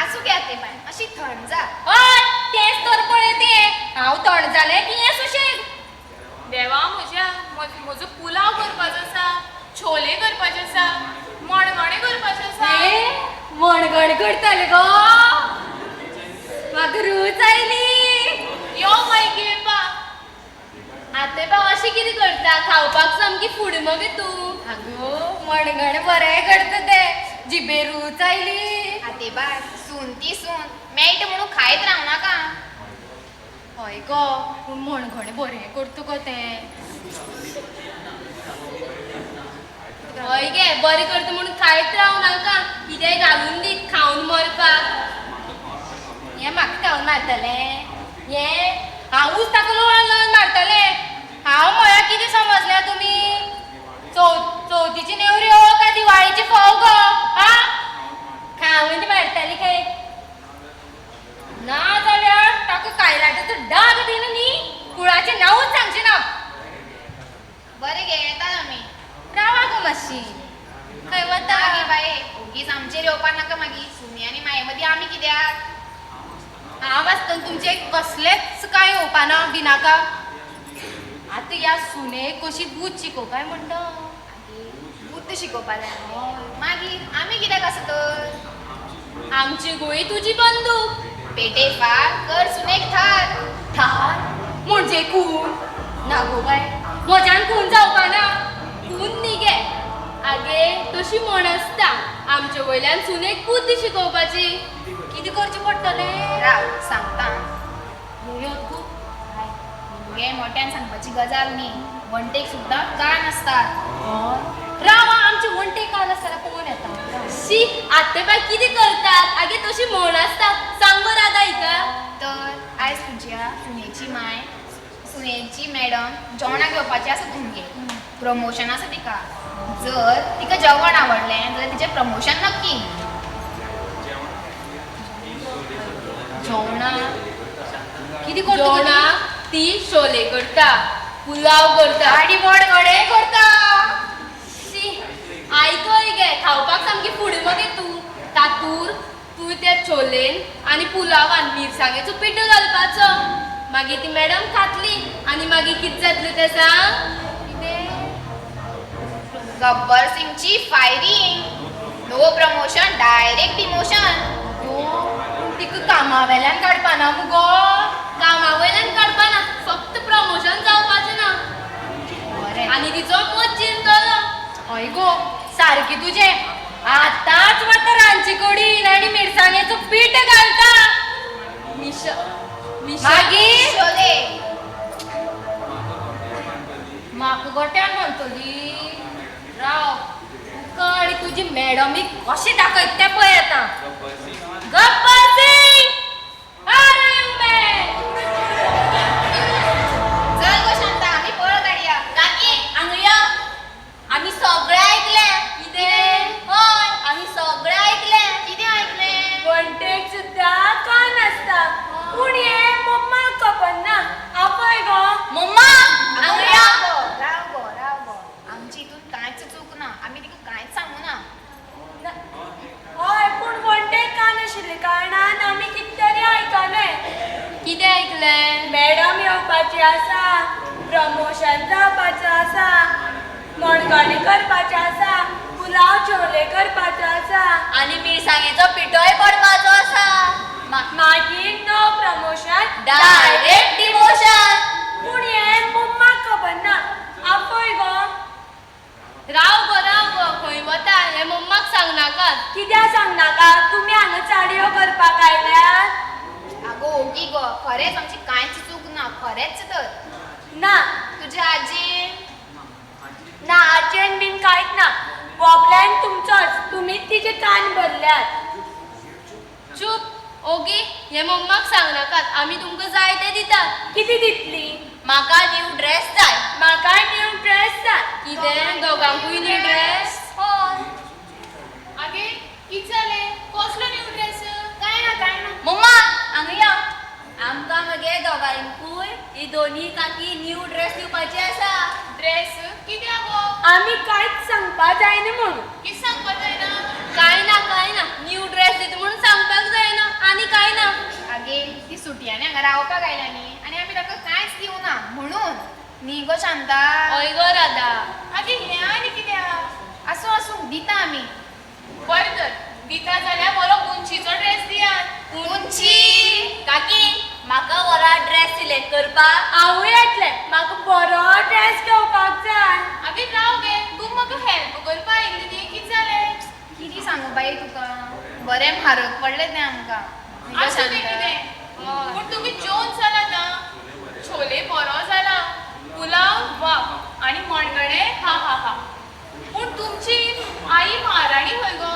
आसूं गे आतेबाय, मातशी थंड जा. हय तेंच तर पळय तें. हांव थंड जालें की हें सुशेग. देवा म्हज्या, म्हजो पुलाव करपाचो आसा, छोले करपाचे आसा, मणगणें करपाचें आसा. मणगण करतालें गो, म्हाका रूच आयली. यो मागीर येवपा. आत्तेबाय अशें कितें करता? खावपाक सामकी फुडें मगे तूं. आगो मणगण बरें करता तें, जिबेर रूच आयली. आतेबाय सून ती सून मेळटा म्हणून खायत रावनाका. हय गो, पूण मणगणें बरें करता गो तें. हय गे, बरें करता म्हणून खायत रावं नाका. कितेंय घालून दी खावन मरपाक. हें म्हाका खावन मारतलें? हें हांवूच ताका लोळोन लोळोन मारतलें. हांव म्हळ्यार कितें समजल्या तुमी? चवथीची नेवऱ्यो काय दिवाळीची फोव गो? आ खावन मारताली खंय. ना जाल्यार ताका कायलाटाचो डाग दिना न्ही, कुळाचें नांवूच सांगचें ना. बरें गे, येतात आमी. रावा गो मातशी. खंय वता? ना गे बाये, ओगीच आमचेर येवपा नाका मागीर. सुनी आनी माये मदीं आमी कित्याक? हांव आसतना तुमचें कसलेंच कांय येवपाना बिनाका. आतां ह्या सुनेक कशी बूद शिकोवं काय म्हणटा? बुद्द शिकोवपा जाय. मागीर आमी कित्याक आसा तर? आमची गोळी तुजी बंदूक. पेटे फार कर सुनेक थार. थार म्हणजे खून? ना गो बाय, म्हज्यान खून जावपाना. खून न्ही गे. आगे तशी म्हण आसता आमचे वयल्यान सुनेक बुद्द शिकोवपाची. कितें करचें पडटलें? राव सांगता. येत गो. गे मोठ्यान सांगपाची गजाल न्ही, वण्टेक सुद्दां कान आसतात. राव, आमचे वण्टेक कान आसतना पळोवन येता. शी आत्तेबाय कितें करतात? आगे तशी म्हण आसता. सांग गो राधा हिका. तर आयज तुज्या सुनेची माय, सुनेची मॅडम जेवणाक येवपाची आसा तुमगेर. प्रमोशन आसा तिका. जर तिका जेवण आवडलें जाल्यार तिचें प्रमोशन नक्की. जेवणाक कितें करता? जेवणाक ती शोले करता, पुलाव करता आनी मणगणें करता. शी आयकय गे, खावपाक सामकी फुडें मगे तूं. तातूर तूं त्या छोलेन आनी पुलावान मिरसांगेचो पिठो घालपाचो. मागीर ती मॅडम खातली आनी मागीर कितें जातलें तें सांग? कितें? Gabbar सिंगची firing. No promotion, direct demotion. तिका कामा वेल्यान काडपाना मुगो. कामा वयल्यान काडपाना, फक्त प्रमोशन जावपाचें ना. आनी तिचो मत जिरतलो. हय गो, सारकें तुजें. आतांच वता रांदचे कुडीन आनी मिरसांगेचो पीठ घालता. मागीर शोले. म्हाका गोट्यान म्हणटली. राव, तुका आनी तुजी मॅडमीक कशें दाखयता तें पळय आतां. गब्बर सिंग आ रही हूं मैं. चल गो शांता, आमी पळ काडया. काकी हांगा यो. आमी सगळें आयकलें. प्रमोशन जावपाचें आसा, मणगणें करपाचें आसा, पुलाव छोले करपाचो आसा आनी मिरसांगेचो पिठोय पडपाचो आसा. मागीर नो प्रमोशन, डायरेक्ट डिमोशन. पूण हें मम्माक खबर ना. आपय गो. राव गो राव गो, खंय वता हें मम्माक सांगनाकात. कित्याक सांगनाका? तुमी हांगा चाडयो करपाक आयल्यात. आगो ओगी गो, खरेंच आमची कांयच चूक ना, खरेंच तर ना. तुज्या आजी ना, आजयेन बीन कांयच ना. प्रोब्लेम तुमचोच, तुमीच तिचे कान भरल्यात. चूप ओगी, हें मम्माक सांगनाकात. आमी तुमकां जाय तें दितात. कितें दितली? म्हाका न्यू ड्रेस जाय. म्हाकाय न्यू ड्रेस जाय. कितें दोगांकूय न्यू ड्रेस? हय. आगे कितें जालें? कसलो न्यू ड्रेस? कांय ना कांय ना. मम्मा हांगा यो. आमकां मगे दोगांकूय ही दोनी काकी न्यू ड्रेस दिवपाची आसा. ड्रेस कित्याक गो? आमी कांयच सांगपा जायना म्हणून. कितें सांगपा जायना? कांय ना कांय ना, न्यू ड्रेस दिता म्हणून सांगपाक जायना आनी कांय ना. आगे ती सुटयांनी हांगा रावपाक आयल्या न्ही आनी आमी ताका कांयच दिवना म्हणून न्ही गो शांता? हय गो राधा. आगे हें आनी कित्याक? आसूं आसूं, दिता आमी. बरें तर दिता जाल्यार बरो उंचीचो ड्रेस दियात. उंची? काकी म्हाका वरा ड्रेस सिलेक्ट करपाक. हांवूय येतलें, म्हाका बरो ड्रेस घेवपाक जाय. आगे राव गे, तूं म्हाका हेल्प करपाक आयिल्ली न्ही, कितें जालें? कितें सांगू बाई तुका, बरें म्हारग पडलें तें आमकां. आसूं तें कितें, पूण तुमी जेवन जाला ना? छोले बरो जाला, पुलाव वा, आनी मणगणें हा हा हा. पूण तुमची आई महाराणी खंय गो?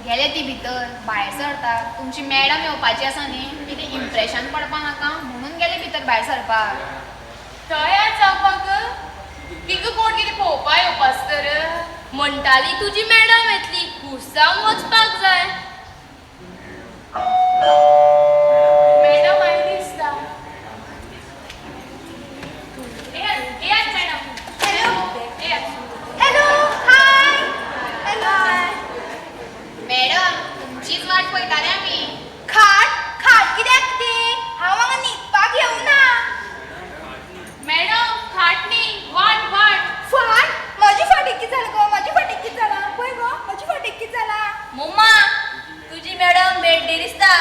गेले ती भितर भायर सरता. तुमची मॅडम येवपाची आसा न्ही, कितें इम्प्रेशन पडपा नाका म्हणून गेले भितर भायर सरपाक. तयार जावपाक तिका कोण कितें पळोवपा येवपाच तर? म्हणटाली तुजी मॅडम येतली, खूश जावन वचपाक जाय. मॅडम आयली दिसता. येयात मॅडम. हॅलो येयात. Hello hi. हॅलो मॅडम, तुमचीच वाट पळयताले आमी. खाट खाट कित्याक ती? हांव हांगा न्हिदपाक येवना. मॅडम खाट न्ही, वाट वाट. फाट? म्हजी फाटीक कितें जालां गो? म्हजी फाटीक कितें जालां? पळय गो, म्हजी फाटीक कितें जालां? मम्मा तुजी मॅडम भेड्डी दिसता.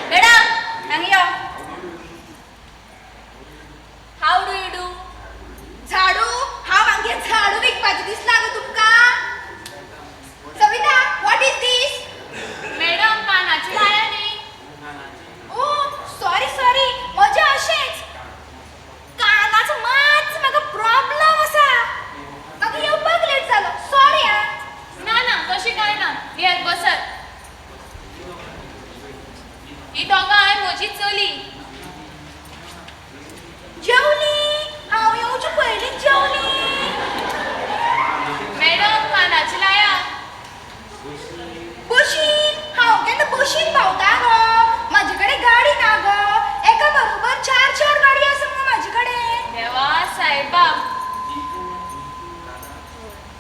मॅडम हांगा यो. How do you do? झाडू? हांव हांगे झाडू विकपाचें दिसलां गो तुमकां? Savita, what is this? Madam कानाची लाया न्ही. ओ सॉरी सॉरी, म्हजें अशेंच कानाचो मातसो म्हाका प्रॉब्लम आसा, म्हाका येवपाक लेट जालो, सॉरी आं. ना ना तशें कांय ना, येयात बसात. ही दोगांय म्हजी चली. जेवली हांव, येवचे पयलींच जेवली. मॅडम कानाची लाया. बशीन? हांव केन्ना बशीन भोंवता गो? म्हाजे कडेन गाडी ना गो. एका बरोबर चार चार गाडी आसा मगो म्हाजे कडेन. देवा सायबा.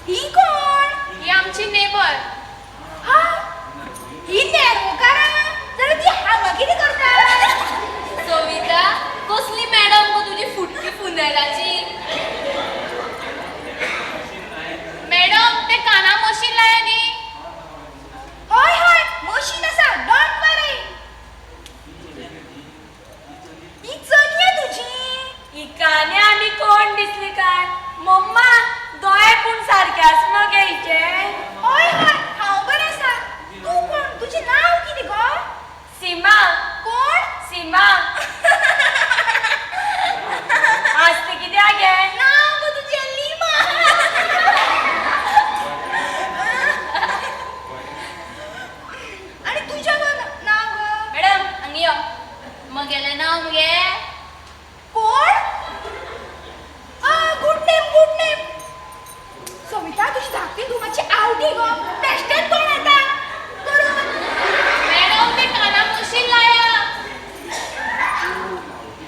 ही कोण? ही आमची नेबर. हा, ही नेर्वोकारां जाल्यार ती हांगा कितें करता? सविता कसली मॅडम गो तुजी फुटकी फुनेराची? मॅडम ते काना मशीन लाया न्ही. हय हय, मशीन आसा, don't वरी. ही चली तुजी? हिका आनी आमी कोण दिसली काय? मम्मा दोळे पूण सारके आसा मगे हिचे. हय हय, हांव बरें आसा. तूं कोण? तुजें नांव कितें गो? सीमा. कोण? सीमा. हांसता कित्याक गे? नांव गो तुजें लिमा. आनी तुजें गो नांव गो? मॅडम हांगा यो. मगेलें नांव मगे कोण? Good name good name. Savita तुजी धाकटी धूव मातशी आवटी गो, बेश्टेंच तोंड येता करून. मॅडम ते काना मशीन लाया.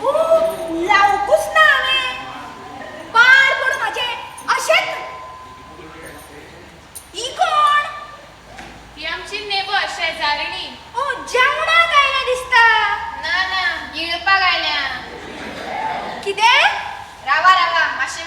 ओ लावकूच ना हांवें, पाड पडूं म्हाजें अशेंच. ही कोण? ही आमची नेबर शेजारिणी. ओ जेवणाक आयल्या दिसता. ना ना, गिळपाक आयल्या. कितें? रावा रावा, मातशें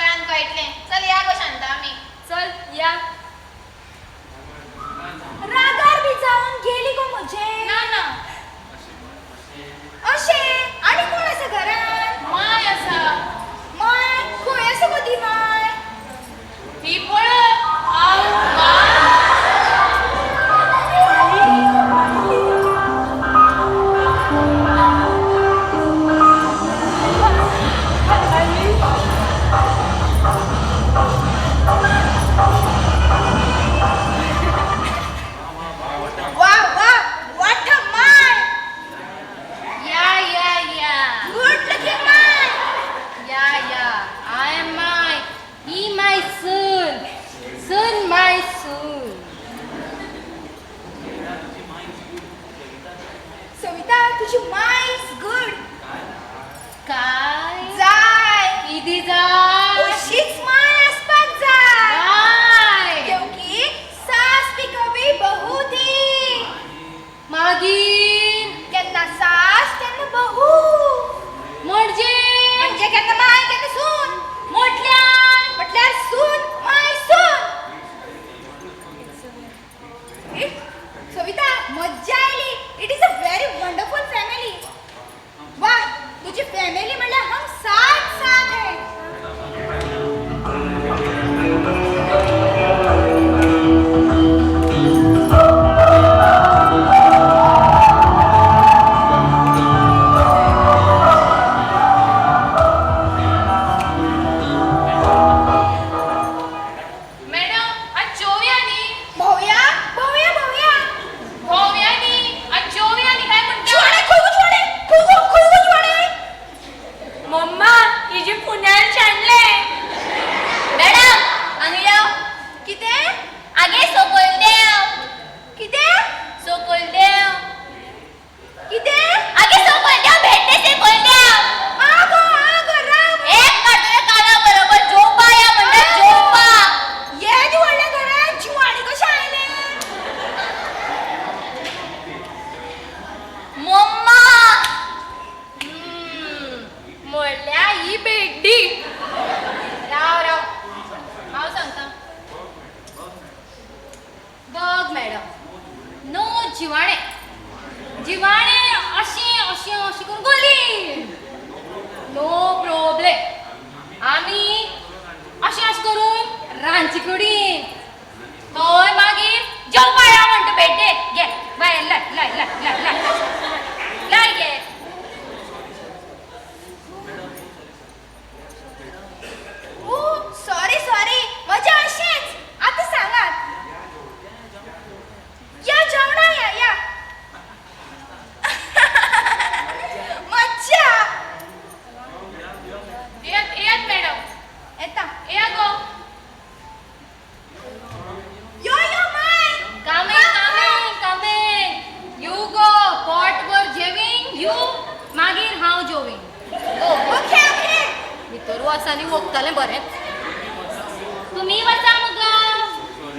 जालें बरेंच. तुमी वचा मुगो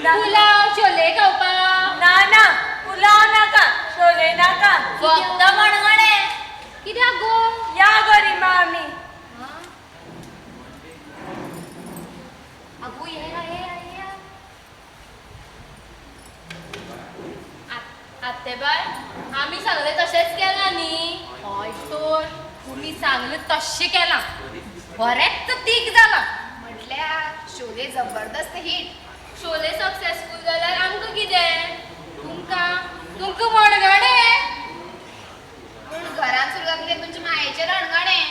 पुलाव छोले खावपाक. ना ना, पुलाव नाका, छोले नाका, फक्त मणगणें. कित्याक गो? या गो रिमा आमी. आगो येया येया येया. आत्तेबाय आमी सांगलें तशेंच केलां न्ही? हय तर तुमी सांगलें तशें केलां, बरेंच तीख जालां. म्हटल्यार शोले जबरदस्त हिट. शोले सक्सेसफूल जाल्यार आमकां कितें? तुमकां तुमकां मणगणें. पूण घरान सुरू जातलें तुमच्या मायेचें रणगणें.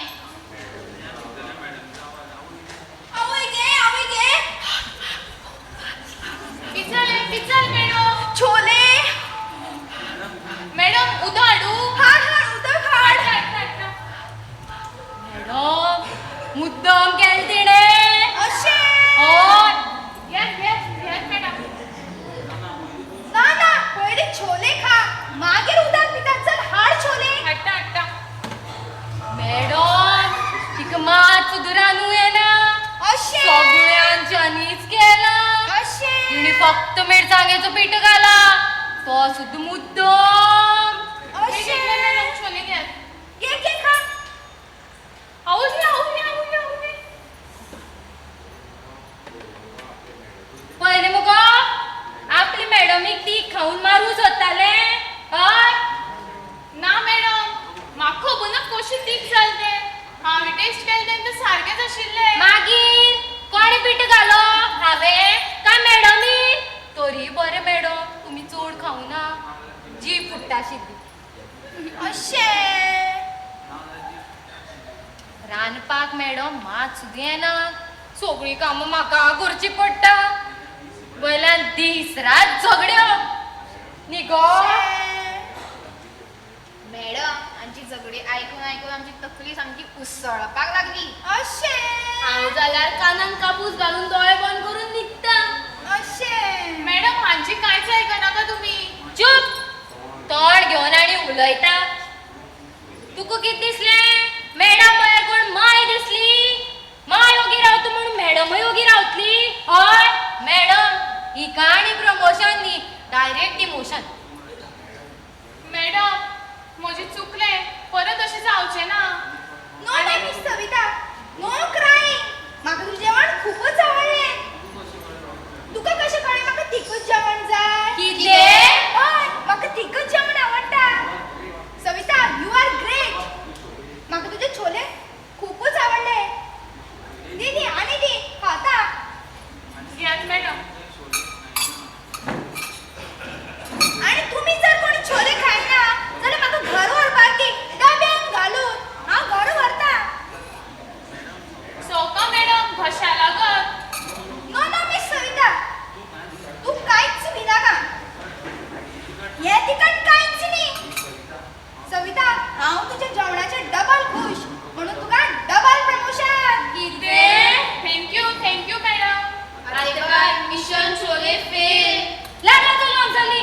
आवय गे, आवय गे. कितें जालें? कितें जालें मॅडम? छोले. मॅडम उदक हाडूं? हाड हाड उदक हाड. हाडटा. मॅडम मुद्दम केलें तिणें. अशें? हय. घेत घेत घेत मॅडम. ना ना, पयलीं छोले खा, मागीर उदक पिता. चल हाड छोले. हाडटा हाडटा. मॅडम तिका मात सुद्दां रांदूं येना. अशें? सगळ्यांच्यानीच केलां. अशें? तिणें फक्त मिरसांगेचो पीठ घाला, तो सुद्दां मुद्दम. अशें? मॅडम छोले घेत. घे घे खा. आवय आवय आवय आवय. पळयलें मुगो आपली मॅडमीक ती खावन मारूं सोदतालें. हय ना मॅडम, म्हाका खबर ना कशें तीख जालें तें. हांवें टेस्ट केलें तेन्ना सारकेंच आशिल्लें. मागीर कोणें पीठ घालो? हांवें काय मॅडमीन? तरी बरें मॅडम तुमी चड खावना, जीव फुट्टा आशिल्ली. अशें? रांदपाक मॅडम मात सुद्दां येना, सगळीं कामां म्हाका करचीं पडटा. वयल्यान दीस रात झगड्यो न्ही गो? मॅडम आमची झगडी आयकून आयकून आमची तकली सामकी उसळपाक लागली. अशें? हांव जाल्यार कानान कापूस घालून दोळे बंद करून न्हिदता. अशें? मॅडम हांची कांयच आयकनाका तुमी. चूप, तोंड घेवन आनी उलयता. तुका कितें दिसलें? मॅडम म्हळ्यार कोण माय दिसली? माय ओगी रावता म्हूण मॅडमूय ओगी रावतली? हय मॅडम, हिका आनी प्रमोशन न्ही, डायरेक्ट डिमोशन. मॅडम म्हजें चुकलें, परत अशें जावचें ना. No no miss Savita, no crying. म्हाका तुजें जेवण खूबच आवडलें. तुका कशें कळ्ळें म्हाका तिखूच जेवण जाय? कितें? हय, म्हाका तिखूच जेवण आवडटा. Savita, you are great. म्हाका तुजे छोले खूबच आवडले. दी दी आनी दी, खाता. घेयात मॅडम. आनी तुमी जर कोणी छोले खायना जाल्यार म्हाका घर व्हरपाक दी, डब्यान घालून हांव घर व्हरता. सोका मॅडम, घशा लागत. नो नो मीस सविता, तूं कांयच भिनाका. हें तिखट कांयच न्ही. सविता, हांव तुज्या जेवणाचेर डबल खूश, म्हणून तुका डबल प्रमोशन. कितें? Thank you thank you madam. आत्तेबाय mission chole fail. लागला चलो आमच्यांनी.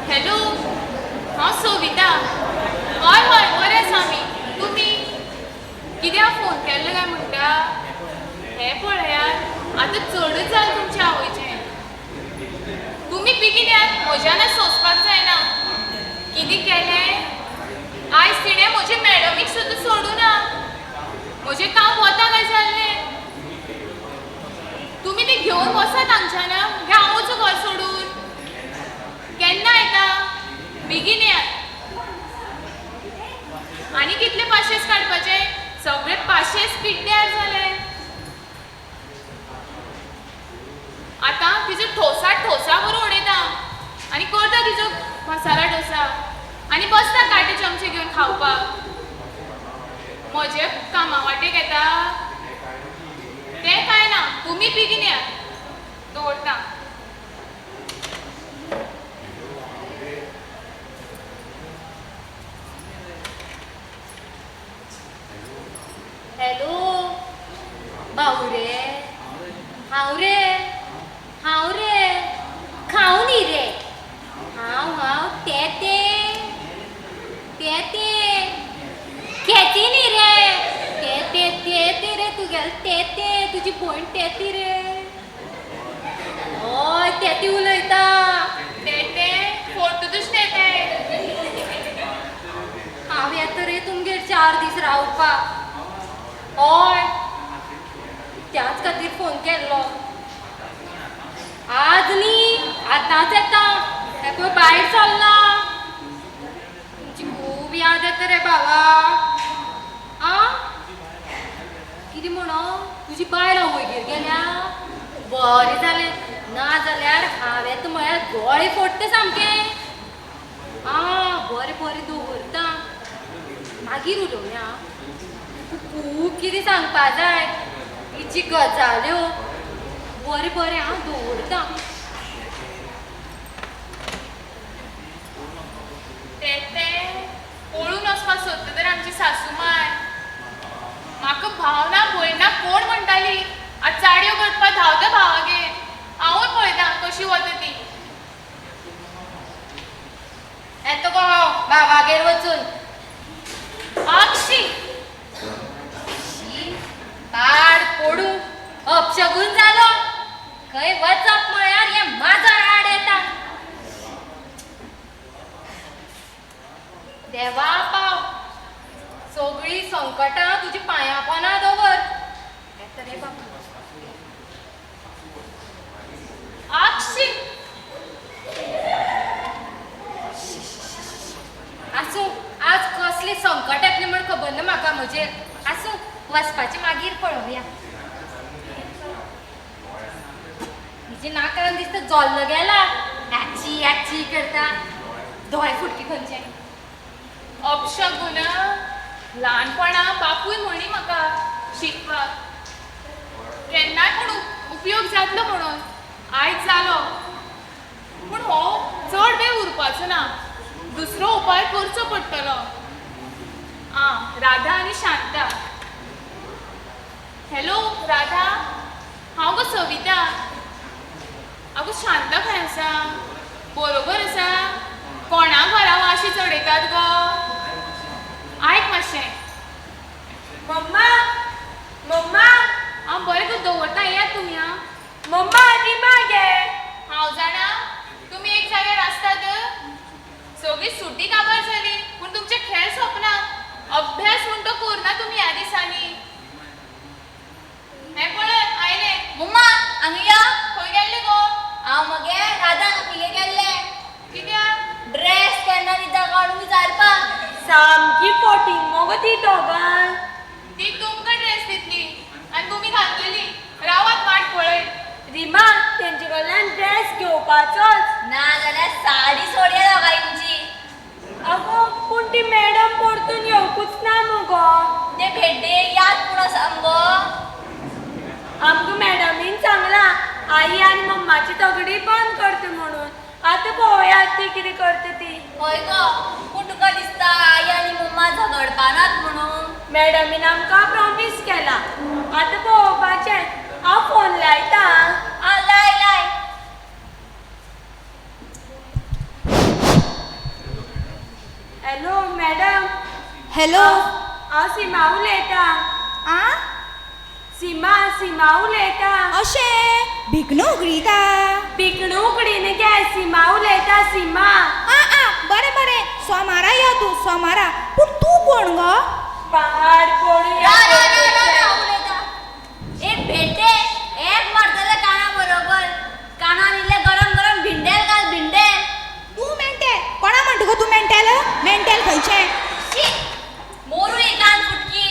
हॅलो, हांव सविता. हय हय बरें आसा आमी. तुमी कित्याक फोन केल्लो काय म्हणटा? हें पळयात आतां चडच जालें तुमच्या आवयचें. तुमी बेगीन येयात, म्हज्यान सोंसपाक जायना. कितें केलें आयज तिणें? म्हजे मॅडमीक सुद्दां सोडूना. म्हजें काम वता काय जाल्लें. तुमी ती घेवन वसात हांगच्यान, घ्या हांव वचूं घर सोडून. केन्ना येता? बेगीन येयात. आनी कितले पाशेस काडपाचे? सगळे पाशेच पिड्ड्यार जाले. आतां तिजो ठोसा ठोसा करून उडयता आनी करता तिजो मसाला डोसा आनी बसता काटे चमचे घेवन खावपाक. म्हजे कामा वाटेक येता तें कांय ना, तुमी बेगीन येयात. दवरता. हॅलो भाऊ रे, हांव रे, हांव रे खावं न्ही रे, हांव हांव ते ते ते ते खेती न्ही रे, ते ते ते ते रे तुगेले ते ते, तुजी भयण ते ती रे. हय ते ती उलयता. ते ते फोटूच ते ते. हांव येता रे तुमगेर 4 दीस रावपाक. हय त्याच खातीर फोन केल्लो. आज न्ही आतांच येता, हें पळय भायर सरला. तुमची खूब याद येता रे बाबा. आं कितें म्हणो तुजी बायल आवयगेर गेल्या? बरें जालें, ना जाल्यार हांव येता म्हळ्यार दोळे फोडटा सामके. आं बरें बरें दवरता, मागीर उलोवया. खूब कितें सांगपा जाय, तिची गजाल्यो. बरें बरें हांव दवरता. ते ते पळून वचपाक सोदता तर आमची सासूमाय. म्हाका भाव ना भयण ना कोण म्हणटाली. आतां चाडयो करपाक धांवता भावागेर. हांवूय पळयता कशी वता ती. येता गो हांव भावागेर वचून. आक्षी पाड पडूं, अपशगून जालो. खंय वचप म्हळ्यार हें माजर आड येता. देवा पाव, सगळीं संकटां तुजी पांयां पोना दवर. येता रे बाबा. आक्षी आसूं, आज कसलें संकट येतलें म्हण खबर ना म्हाका म्हजेर. आसूं, वचपाचें मागीर पळोवया. हिजे नाकान दिसता जोल्लो गेला. याची याची करता, दोळे फुटकी खंयचे. अपशगुन. ल्हानपणा बापूय म्हणी म्हाका शिकपाक, केन्नाय पूण उपयोग जातलो म्हणून. आयज जालो, पूण हो चड वेळ उरपाचो ना. दुसरो उपाय करचो पडटलो. आं राधा आनी शांता. हॅलो राधा, हांव गो सविता. आगो शांता खंय आसा? बरोबर आसा? कोणा घरा वाशी चडयतात गो? आयक मातशें. मम्मा मम्मा. हांव बरें गो दवरता, येयात तुमी. आं मम्मा रिमा गे. हांव जाणा तुमी एक जाग्यार आसतात. सगळी सुटी काबार जाली पूण तुमचे खेळ सोंपना. अभ्यास म्हण तो करना तुमी ह्या दिसांनी. हें पळय आयलें. मम्मा हांगा यो. खंय गेल्लें गो? हांव मगे राधा काकीगेर गेल्लें. कित्याक? ड्रेस केन्ना दिता काडून विचारपाक. सामकी फोटींग मगो ती दोगां. ती तुमकां ड्रेस दितली आनी तुमी घालतली. रावात वाट पळयत. रिमा तेंचे कडल्यान ड्रेस घेवपाचोच. ना जाल्यार साडी सोडया दोगांयची. आगो पूण ती मॅडम परतून येवकूच ना मुगो. ते भेड्डे याद पूण आसा मगो. आमकां मॅडमीन सांगलां आई आनी मम्माची तगडी बंद करता म्हणून. आतां पळोवया ती कितें करता ती. हय गो, पूण तुका दिसता आई आनी मम्मा झगडपानात म्हणून? मॅडमीन आमकां प्रॉमीस केला. आतां पळोवपाचें. हांव फोन लायता. आं लाय लाय. Hello madam. Hello. हांव सीमा उलयतां. आं सीमा सीमा उलयतां. अशें भिकणो उगडिता? भिकणो उगडीन गे, सीमा उलयता सीमा. आं आं बरें बरें, सोमारा यो तूं सोमारा. पूण तूं कोण गो? पाड पडूं. ए भेटे एक मारतले काना बरोबर. कानान इल्ले गरम गरम भिंडेल घाल, भिंडेल. तूं मेंटेल कोणा म्हणटा गो तूं मेंटेल? मेंटेल खंयचें? शी मोरू एक कान फुटकी.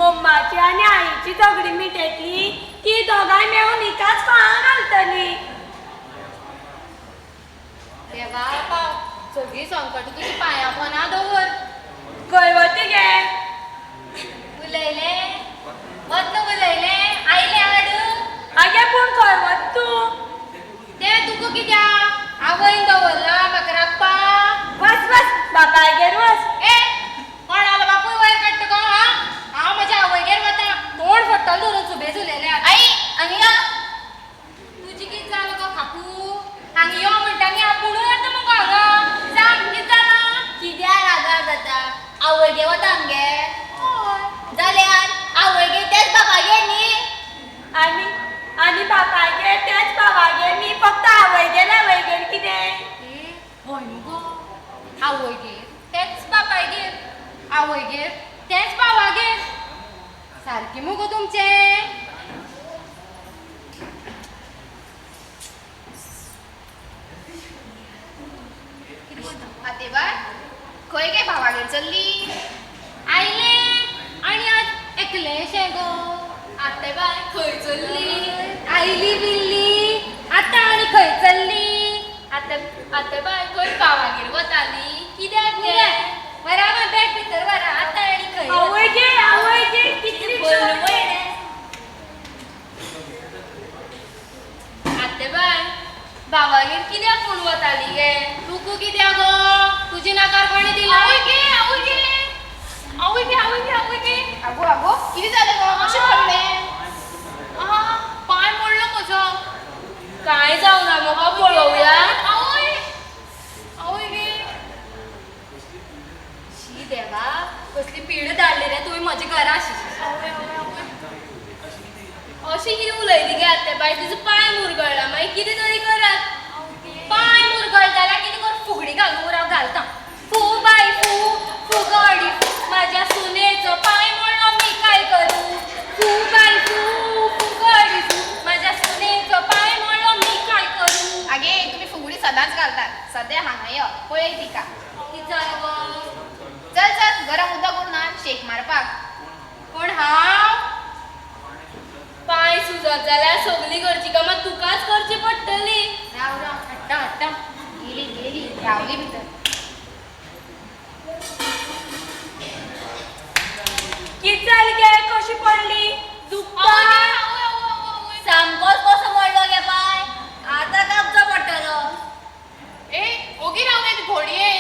मम्माची आनी आईची झगडी मिटयतली ती दोगांय मेळून हिकाच फाळां घालतली. देवा पाव सगळीं संकट तुजी पांयां पोना दवर. खंय वता गे? उलयलें वतना उलयलें आयलें हाड. आगे पूण खंय वता तूं? तें तुका कित्याक? आवयन दवरलां म्हाका राखपाक. वच वच बापायगेर वच. ए कोणालो बापूय वयर काडटा गो? हा हांव म्हज्या आवयगेर वता. तोंड फोडटलें धरून सुबेज उलयल्यार. आई हांगा यो. तुजी कितें जालें गो खाकू? हांगा यो म्हणटा आनी आपुणूय येता मगो हांगा. सांग कितें जालां? कित्याक रागार जाता? आवयगे वता आमगे जाल्यार आवयगे तेच बापायगेर न्ही. आनी आनी बापायगेर तेच भावागेर न्ही, फक्त आवयगेर आवयगेर कितें? हय मुगो, आवयगेर तेच बापायगेर, आवयगेर तेच भावागेर. सारकें मुगो तुमचें. आतेबाय खंय गे भावागेर चल्ली? आयलें आनी आज एकलेंशें गो. आतेबाय खंय चल्ली? आयली बिल्ली आतां आनी खंय चल्ली? आतेबाय खंय भावागेर वताली? कित्याक गे? वरा बॅग भितर वरा. आतां आनी खंय? आवय गे आवय गे कितली आतेबाय भावागेर कित्याक म्हूण वताली गे? तुका कित्याक गो? तुजी नाकार कोणें दिला? आवय गे आवय गे आवय गे आवय गे आवय गे. आगो आगो कितें जालें गो? कशें पडलें? आहा पांय मोडलो म्हजो. कांय जावना मगो पळोवया. आवय आवय गे. शी देवा कसली पीड धाडली रे तुवें म्हज्या घरा. अशी कितें उलयली गे आतेबाय? तिजो पांय मुरगळ्ळा मागीर कितें तरी करात. पांय मुरगळटा जाल्यार कितें कर, फुगडी घालून हांव घालता. फू बाय फू फुगडी माझ्या सुनेचो पांय मोडलो मी काय करूं? फू बाय फू फुगडी फू माझ्या सुनेचो पांय मोडलो मी काय करूं? आगे तुमी फुगडी सदांच घालतात. सद्या हांगा यो पळय तिका. कितें जालें गो? चल चल गरम उदक करून हाड शेक मारपाक. पूण हांव पांय सुजत जाल्यार सगळीं घरचीं कामां तुकाच करची पडटली. राव राव हाडटा हाडटा. गेली गेली रावली भितर. कितें जालें गे? कशी पडली? दुखता? सामकोच कसो मोडलो गे पांय? आतां कापचो पडटलो. ए ओगी राव गे घोडये.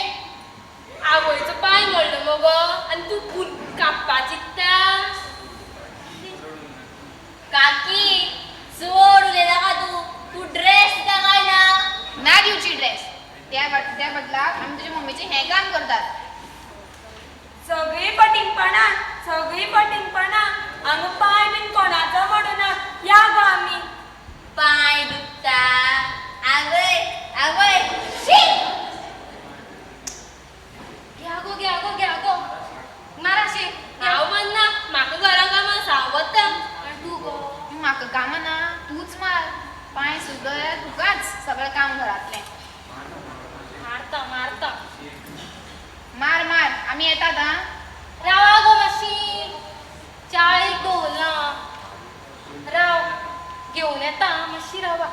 आवयचो पांय मोडलो मगो आनी तूं कापपा चिंत्ता? काकी चड उलयनाका तूं. तूं ड्रेस दिता काय ना? ना दिवची ड्रेस. त्या बदलाक आमी तुजे मम्मीचें हें काम करतात. सगळीं फटींगपणां सगळीं फटींगपणां. हांगा पांय बीन कोणाचो मोडना. या गो आमी. पांय दुखता? आवय आवय शी. घ्या गो घ्या गो घ्या गो मारा शेक. हांव वचना, म्हाका घरा कामां आसा, हांव वता. आनी तूं गो? म्हाका कामां ना, तूंच मार. पांय सुजल्यार तुकाच सगळें काम घरांतलें. मारता मारता मार मार. आमी येतात. आं रावा गो मातशी. चाळीक दवरलां. राव घेवन येता मातशी रावा.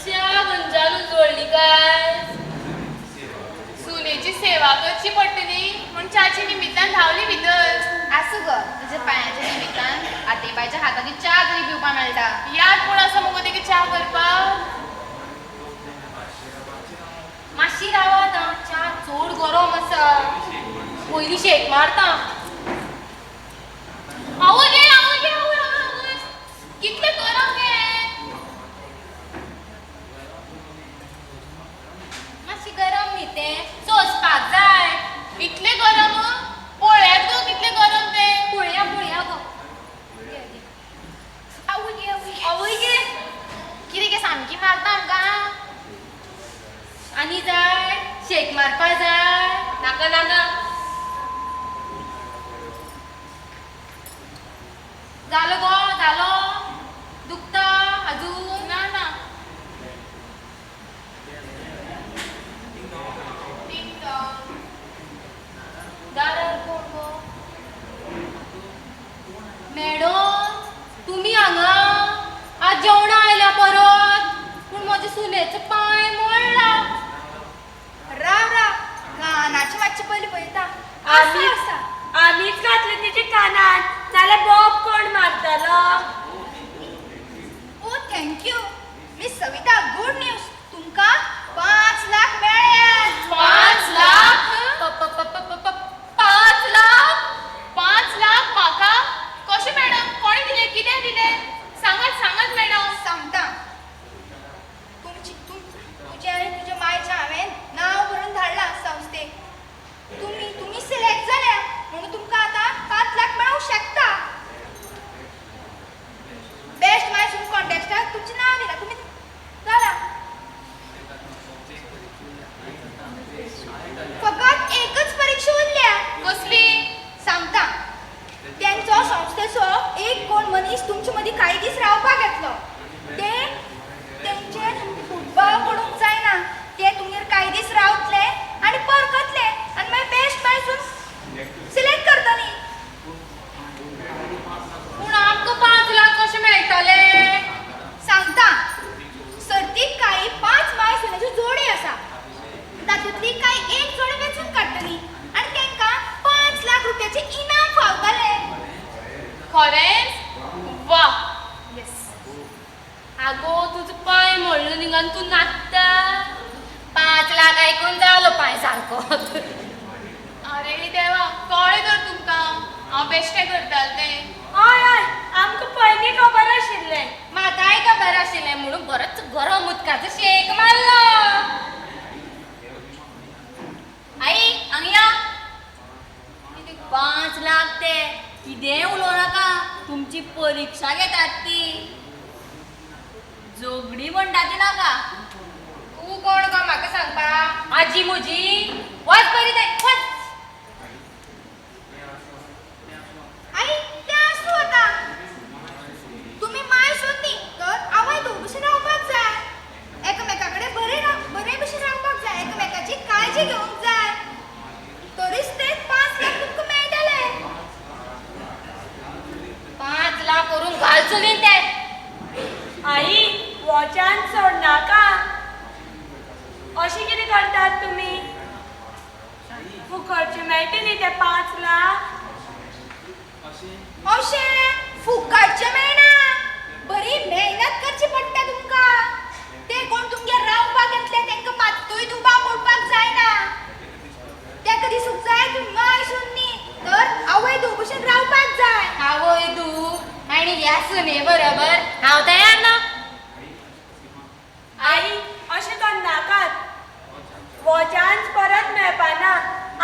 च्या खंयच्यान जोडली काय? सुनेची सेवा करची पडटली म्हूण च्याची निमित्तान धांवली भितर. आसूं गो, तुज्या पांयाच्या निमित्तान आतेबायच्या हाताची च्या तरी पिवपाक मेळटा. याद पूण आसा मुगो तिका च्या करपाक. मातशी रावा आतां, च्या चड गरम आसा. पयलीं शेक मारता. आवय गे आवय गे आवय आवय कितलें गरम गे. मातशी गरम न्ही तें, सोंसपाक जाय. इतलें गरम? पळयात गो कितलें गरम तें. पळया पळया गो. आवय गे आवय आवय गे कितें गे सामकी मारता आमकां. आनी जाय शेक मारपा जाय? नाका नाका. जालो गो जालो? दुखता अजून? ना ना. दारार कोण गो? म्हजे सुनेचो पांय मोडला. राव राव, कानाचे मातशे पयलीं पळयता. आसा आसा. आमीच घातले तिच्या कानान, नाल्यार बोब कोण मारतलो? Oh thank you miss Savita, good news, तुमकां 5 लाख मेळ्ळे. 5 लाख? 5 लाख? 5 लाख म्हाका कशें मॅडम? कोणें दिले, कितें दिले? सांगात सांगात मॅडम. सांगता, तुमची तुजें आनी तुज्या मायचें हांवें नांव बरोवन धाडलां संस्थेक. तुमी तुमी सिलेक्ट जाल्या म्हणून तुमकां आतां 5 लाख मेळूंक शकता. बेस्ट माय सून कॉन्टेस्टाक तुमचें नांव दिलां, तुमी जाला. फकत एकच परिक्षा उरल्या. कसली? सांगता, तेंचो संस्थेचो एक कोण मनीस तुमचे मदीं कांय दीस रावपाक येतलो. ते तेंचे तुमकां दुबाव पडूंक जायना. ते तुमगेर कांय दीस रावतले आनी परतले आनी मागीर बेस्ट माय सून सिलेक्ट करतली. पूण आमकां 5 लाख कशें मेळटले? सांगता, सर्तीक कांय 5 माय सुनेच्यो जोडी आसा. तातूंतली कांय एक जोडी वेंचून काडटली आनी तांकां 5 लाख रुपयाचे इनाम फावतले. खरेंच? वा! येस. आगो तुजो पांय मोडलो न्ही आनी तूं नाचता. 5 लाख आयकून जालो पांय सारको. अरे देवा, कळ्ळें तर तुमकां हांव बेश्टें करतालें तें. हय हय, आमकां पयलीं खबर आशिल्लें. म्हाकाय खबर आशिल्लें म्हणून बरोच गरम उदकाचो शेक मारलो. आई हांगा या. 5 लाख ते कितेंय उलोवं नाका, तुमची परिक्षा घेतात ती. झगडी म्हणटा ती नाका. तूं कोण गो म्हाका सांगपा? आजी म्हजी वच बरी जाय वच. आई तें आसूं आतां, तुमी माय सून न्ही तर आवय धूव भशेन रावपाक जाय. एकामेका कडेन बरें बरे भशेन रावपाक जाय, एकामेकाची काळजी घेवंक जाय, तरीच ते 5 लाख तुमकां मेळटले. 5 लाख करून घाल चुलीन ते. आई वॉचान सोडनाका. अशें कितें करतात तुमी? फुकटचे मेळटले न्ही ते 5 लाख? अशें फुकटचें मेळना, बरी मेहनत करची पडटा तुमकां. ते कोण तुमगेर रावपाक येतले तांकां मात्तूय दुबाव पडपाक जायना. तेका दिसूंक जाय तूं माय सून न्ही तर आवय धूव भशेन रावपाक जाय. आवय धूव आनी ह्या सुने बरोबर हांव तयार ना. आई अशें करनाकात, वॉचांच परत मेळपाना.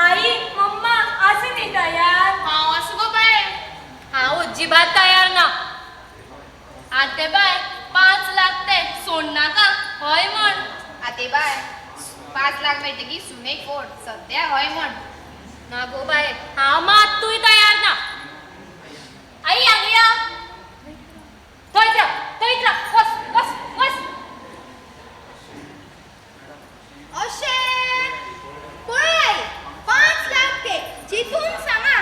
आई मम्मा आसा न्ही तयार? हांव आसा गो बाये. हांव अजिबात तयार ना. आते बाय 5 लाख ते सोडनाका हय म्हण. आते बाय 5 लाख मेळटकीर सुनेक फोड, सद्या हय म्हण. ना गो बाये, हांव मात्तूय तयार ना. आई हांगा या. थंयच राव, थंयच राव, वच वच वच. अशें पळय आई, 5 लाख ते चिंतून सांगा.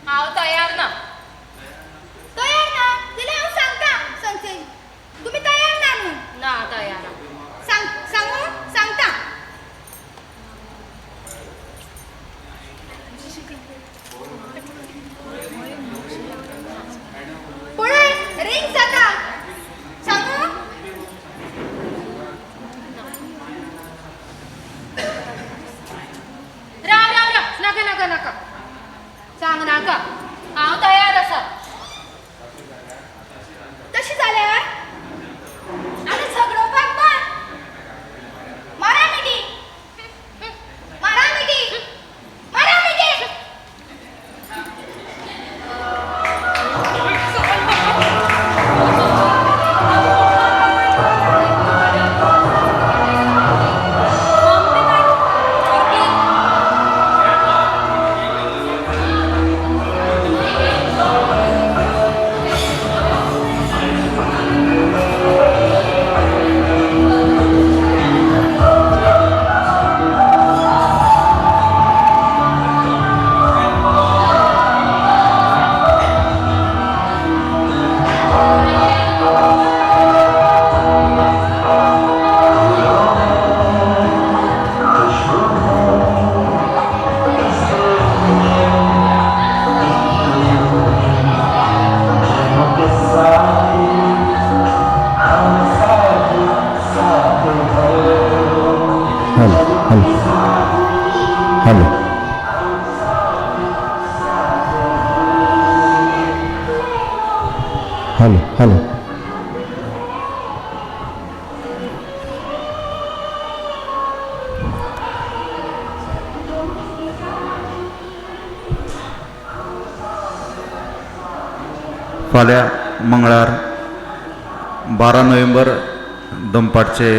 हांव तयार ना. तयार ना जाल्यार हांव सांगता संस्थेक तुमी तयार ना म्हणून. ना तयार ना. सांगू सांगता. पळय रिंग जाता. सांगू? राव राव राव, नाका नाका नाका, सांग नाका, हांव तयार आसा. तशें जाल्यार आतां झगडोवपाक बंद. मारा मिठी, मारा मिठी, मारा मिठी. हॅलो. Hello hello. फाल्यां मंगळार 12 नोव्हेंबर दनपारचे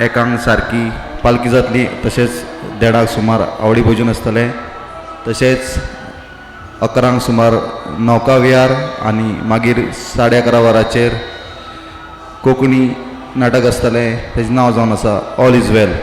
1 सारकी पालखी जातली. तशेंच 1:30 सुमार आवडी भोजन आसतलें. तशेंच 11 सुमार नौका विहार आनी मागीर 11:30 वरांचेर कोंकणी नाटक आसतलें. तेजें नांव जावन आसा ऑल is well.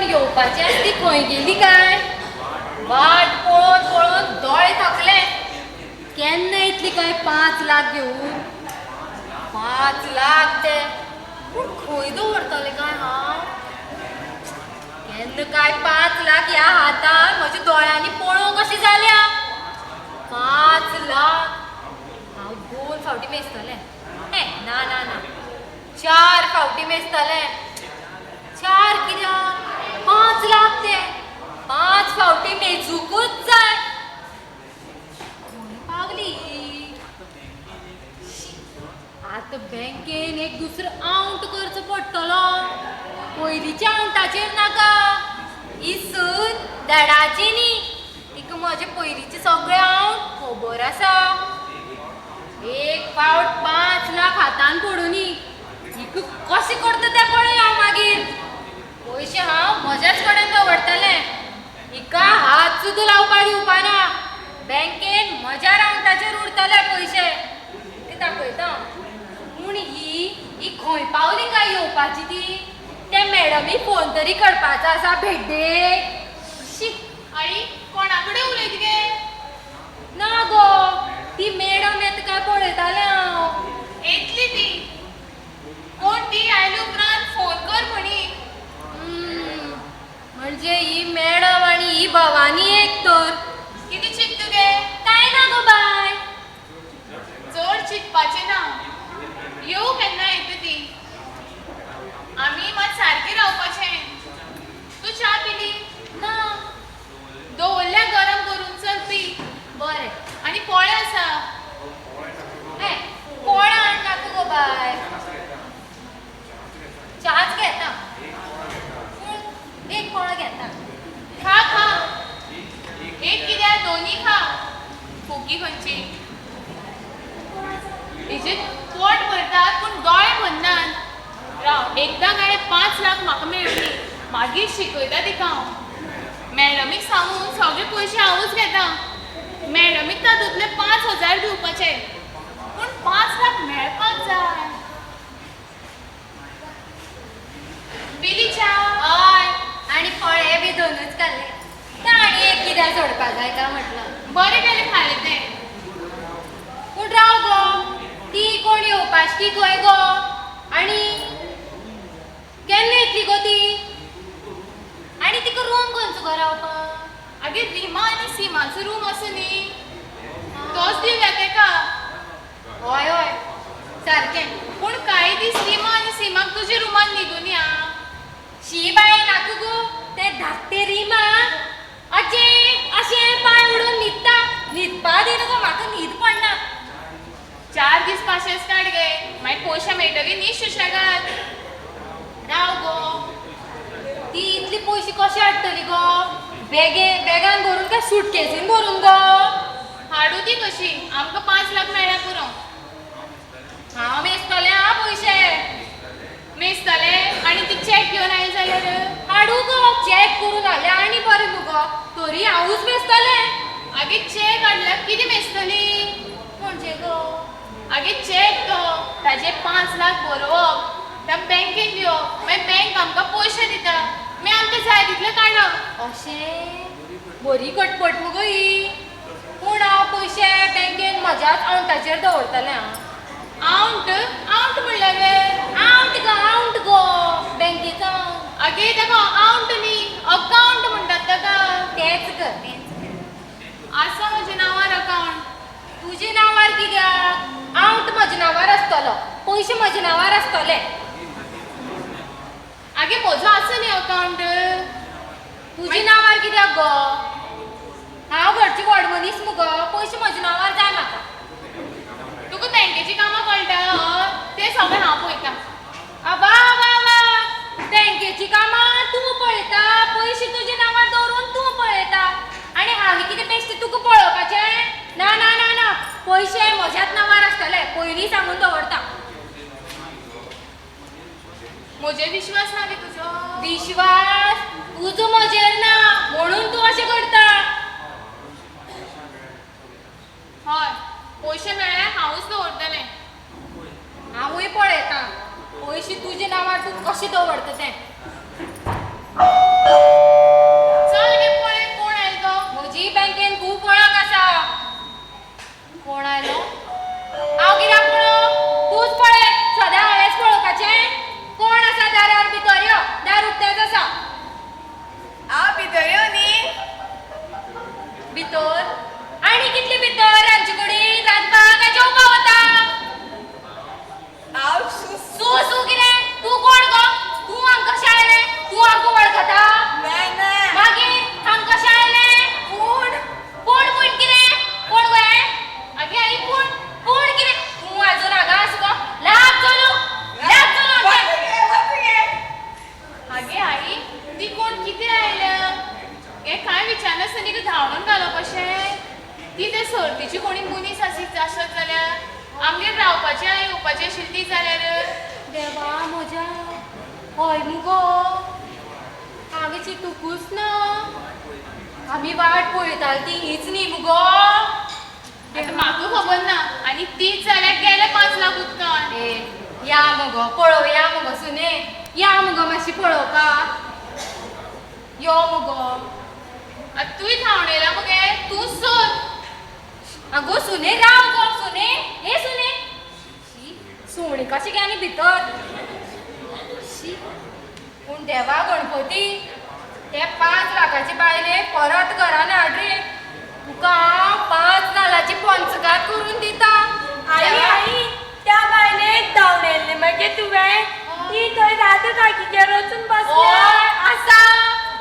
येवपाची आसती खंय गेली काय? वाट पळोवन पळोवन दोळे थकले. केन्ना येतली काय 5 लाख घेवन? 5 लाख ते पूण खंय दवरतले काय हांव? केन्ना काय 5 लाख ह्या हातान म्हज्या दोळ्यांनी पळोवंक कशी जाल्या. 5 लाख हांव 2 फावटी मेजतलें. हे ना ना ना, 4 फावटी मेजतलें. 4 कित्याक? 5 लाख ते 5 फावटी मेजूकूच जाय. खंय पावली आतां? बँकेन एक दुसरो आवंट करचो पडटलो. पयलींच्या आवंटाचेर नाका. ही सून धडाची न्ही, तिका म्हजे पयलींचे सगळे आवंट खबर आसा. एक फावट 5 लाख हातान पडुनी, हिका कशें करता तें पळय हांव. मागीर पयशे हांव म्हज्याच कडेन दवरतलें. हिका हात सुद्दां लावपा दिवपा ना. बँकेन म्हज्या रावंटाचेर उरतले पयशे. ते दाखयता. पूण ही ही खंय पावली काय येवपाची ती? त्या मॅडमी फोन तरी करपाचो आसा भेड्डेक. शी आई कोणा कडेन उलयता गे? ना गो, ती मॅडम येता काय पळयतालें हांव. येतली ती. कोण ती आयले उपरांत फोन कर म्हणी. म्हणजे ही मॅडम आनी ही भवानी एक तर. कितें चिंतता गे? काय ना गो बाय, चड चिंतपाचें ना. येवं केन्ना येता ती. आमी मात सारकें रावपाचें. तूं च्या पिली ना? दवरल्या गरम करून, चल पी. बरें. आनी पोळे आसा. हे पोळ्या हाड नाका गो बाय, च्याच घेता. पूण एक पोळो घेता. खा खा, एक कित्याक दोनी खा. फोकी खंयची. हेजे पोट भरतात पूण दोळे भरनात. राव, एकदां काय 5 लाख म्हाका मेळुनी, मागीर शिकयता तिका हांव. मॅडमीक सांगून सगळे पयशे हांवूच घेता. मॅडमीक तातूंतले 5,000 दिवपाचे, पूण 5 लाख मेळपाक जाय. पिली च्या? हय, आनी पोळे बी 2च खाल्ले. आनी एक कित्याक सोडपाक जाय काय म्हटलं. बरें केलें खालें तें. पूण राव गो, ती कोण येवपाची ती खंय गो? आनी केन्ना येतली गो ती? आनी तिका रूम खंयचो गो रावपाक? आगे रिमा आनी सीमाचो रूम आसा न्ही, तोच दिवया तेका. हय हय, सारकें. पूण कांय दीस रिमा आनी सीमाक तुज्या रुमान न्हिदून या. शी बाये नाका गो, ते धाकटे रिमा अशें अशें पांय उडोवन न्हिदता, न्हिदपा दिना गो म्हाका, न्हीद पडना. 4 दीस पाशेंस काड गे, मागीर पयशे मेळटगीर न्ही सुशेगाद. राव गो. ती इतली पयशे कशे हाडटली गो? बेगे बेगान भरून काय सुटकेसीन भरून गो? हाडू ती कशी, आमकां 5 लाख मेळ्ळ्या पुरो. हांव मेजतलें आं पयशे. मेजतलें आनी ती चॅक घेवन आयली जाल्यार? हाडू गो, चॅक करून हाडल्यार आनी बरें मुगो, तरी हांवूच मेजतलें. आगे चॅक हाडल्यार कितें मेजतली? म्हणजे गो? आगे चॅक तो, ताजे 5 लाख बरोवप, त्या बँकेन दिवप, मागीर बँक आमकां पयशे दिता, मागीर आमकां जाय तितले काडप. अशें? बरी कटपट मुगो ही. पूण हांव पयशे बँकेन म्हज्याच आवंटाचेर दवरतलें. हांव आवंट? आवंट म्हणल्यार? आवंट गो, आवंट गो, बँकेचो. आगे ताका आवंट न्ही, अकावंट म्हणटात ताका. तेंच ग, तेंच. आसा म्हज्या नांवार अकावंट. तुज्या नांवार कित्याक? आवंट म्हज्या नांवार आसतलो, पयशे म्हज्या नांवार आसतले. आगे म्हजो आसा न्ही अकावंट. तुज्या नांवार कित्याक गो? हांव घरची व्हड मनीस मुगो, पयशे म्हज्या नांवार जाय म्हाका. तुका बँकेची कामां कळटा? तें सगळें हांव पळयता. आबा वा वा, बँकेची कामां तूं पळयता, पयशे तुज्या नांवार दवरून तूं पळयता, आनी हांवें कितें बेश्टें तुका पळोवपाचें? ना ना ना ना, पयशे म्हज्याच नांवार आसतले, पयलीं सांगून दवरता. म्हजेर विश्वास ना गे तुजो? विश्वास तुजो म्हजेर ना म्हणून तूं अशें करता. हय, पयशे मेळ्ळ्यार हांवूच दवरतलें. हांवूय पळयता पयशे तुज्या नांवार तूं कशें दवरता तें. चल गे पळय कोण आयलो तो. म्हजी बँकेन खूब वळख आसा. कोण आयलो? हांव कित्याक पळोवं? तूंच पळय, सदां हांवेंच पळोवपाचें. कोण आसा दारार? भितर यो, दार उक्तेंच आसा. हांव भितर यो न्ही. भितर? आनी कितली भितर? रांदचे कुडीन रांदपाक काय जेवपाक वता? हांव सू सू कितें? तूं कोण गो? तूं हांगा कशें आयलें? तूं आमकां वळखता? ना ना. मागीर हांगा कशें आयलें? पूण कोण पूण कितें? कोण गो हें? आगे आई पूण कोण कितें? तूं आजून हांगा आसा गो? लाग चलू, लाग चलू. आगे आई ती कोण कितें आयल्या हें कांय विचारनासतना तिका धांवडून घालप अशें? ती ते सर्तीची कोणी मनीस आसत जाल्यार आमगेर रावपाचें येवपाचें आशिल्ली ती जाल्यार? देवा म्हज्या, हय मुगो, हांवें चिंतुकूच ना. आमी वाट पळयताली ती हीच न्ही मुगो. आतां म्हाका खबर ना, आनी तीच जाल्यार गेले 5 लाख उदकान. ए या मुगो पळोवया मुगो सुने, या मुगो मातशी पळोवपाक यो मुगो. आतां तूंय धांवडयला मगे, तूं सोद. आगो सुने राव गो, सुने, हे सुने. शी, सुणी कशी गे आनी भितर. शी, पूण देवा गणपती, ते 5 लाखाचे बायले परत घरान हाड रे. तुका हांव 5 नाल्लाची पंचगात करून दिता. आई आई, त्या बायलेक धांवडयल्लें मागीर तुवें, ती थंय राधा काकीगेर वचून बसल्या. आसा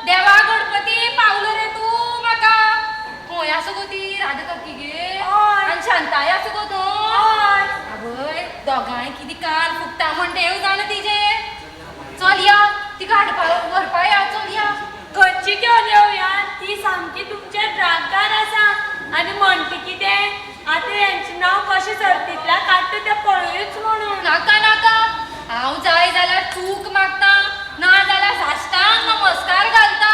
देवा गणपती, पावलो रे तूं म्हाका. खंय आसा गो ती राधा काकीगेर? आनी शांताय आसा गो थंय? आवय, दोगांय कितें कान फुकता म्हण देव जाणा तिजें. चल या, तिका हाडपा व्हरपा या, चल या. खंयची घेवन येवया? ती सामकी तुमच्या रागार आसा आनी म्हणटा कितें, आतां हेंचें नांव कशें सर्तींतल्यान काडटा तें पळोवयूच म्हणून. नाका नाका, हांव जाय जाल्यार चूक मागता, ना जाल्यार साश्टांग नमस्कार घालता.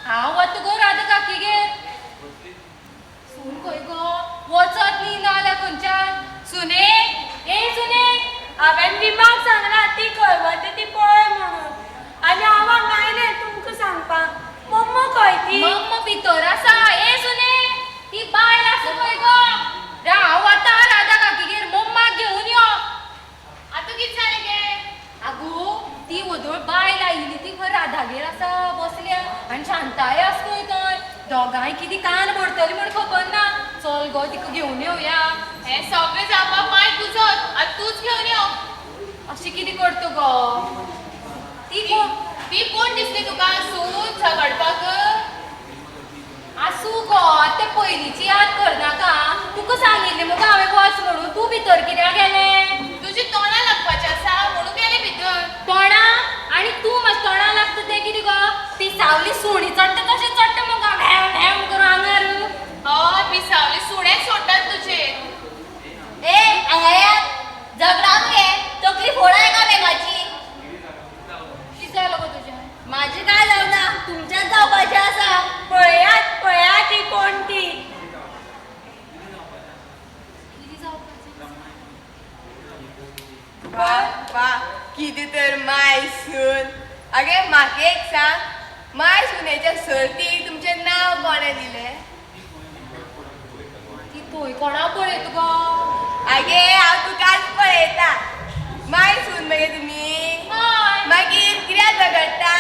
हांव वता गो राधा काकीगेर. सून खंय गो? वचत न्ही ना जाल्यार खंयच्यान. सुने, ए सुने, हांवें विमाक सांगलां ती खंय वता ती पळय म्हणून, आनी हांव हांगा आयलें तुमकां सांगपाक. मम्मा खंय ती? मम्मा भितर आसा. ए सुने, ती बायल आसा खंय गो? हांव वता राधा काकीगेर, मम्माक घेवन यो. आतां कितें जालें गे? आगो ती वदोळ बायल आयिल्ली ती खंय राधागेर आसा बसल्या, आनी शांताय आसा खंय थंय. दोगांय कितें कान भरतली म्हण खबर ना. चल गो तिका घेवन येवया. हें सगळें जावपाक माय तुजोच आतां तूंच घेवन यो. अशें कितें करता गो? ती कोण, ती कोण दिसली तुका सून झगडपाक? आसूं गो, आतां पयलींची याद करनाका. तुका सांगिल्लें मुगो हांवें वच म्हणून, तूं भितर कित्याक गेलें? तुजी तोंडा लागपाचें आसा म्हणून गेलें भितर. तोंडा? आनी तूं म्हाज्या तोंडा लागता तें कितें गो? ती सावली सुणी चडटा तशें चडटा मुगो हेम हेम करून आंगार. हय, पिसावली सुणें सोडटात तुजेर. ए हांगा येयात, झगडा मगे, तकली फोडा एका बेगाची. कितें जालें गो तुजें? म्हाजें काय जावना, तुमच्याच जावपाचें आसा. पळयात पळयात ही कोण ती. कितें जावपाचें? वा वा, कितें तर माय सून. आगे म्हाका एक सांग, माय सुनेच्या सर्तीक तुमचें नांव कोणें दिलें? ती थंय कोणा पळयता गो? आगे हांव तुकाच पळयता. माय सून मगे तुमी? हय. मागीर कित्याक झगडटा?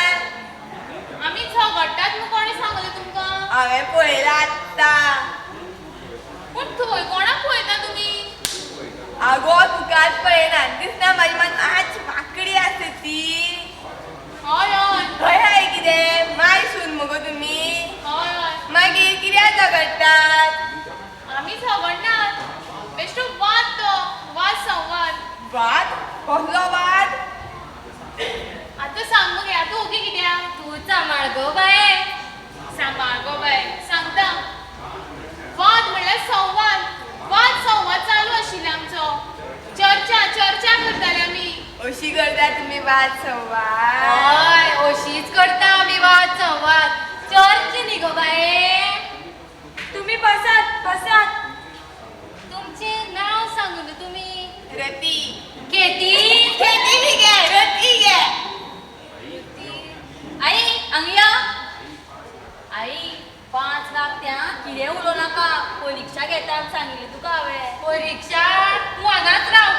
आमी झगडटात म्हूण कोणें सांगलें तुमकां? हांवें पळयलां आत्तां. पूण थंय कोणाक पळयता तुमी? आगो तुकाच पळयना, दिसना म्हाजी मान मातशी वांकडी आसा ती. हय हय. खंय हाय कितें? माय सून मगो तुमी? हय हय. मागीर कित्याक झगडटात? आमी झगडनात, बेश्टो वाद तो, वाद संवाद. वाद? कसलो वाद? आतां सांग मगे, आतां ओगी कित्याक? तूं सांबाळ गो बाये. सांबाळ गो बाये, सांगता. वाद म्हणल्यार संवाद, वाद संवाद चालू आशिल्लो आमचो. चर्चा चर्चा करताले आमी. अशी करता तुमी वाद संवाद? हय, अशीच करता आमी वाद संवाद. चर्च न्ही गो बाये. तुमी बसात बसात. तुमचें नांव सांगून तुमी? रती. खेती? खेती न्ही गे, रती गे. आई हांगा या. आई 5 लाख त्या कितें उलोवं नाका, परिक्षा घेता सांगिल्लें तुका हांवें. परिक्षा? तूं हांगाच राव.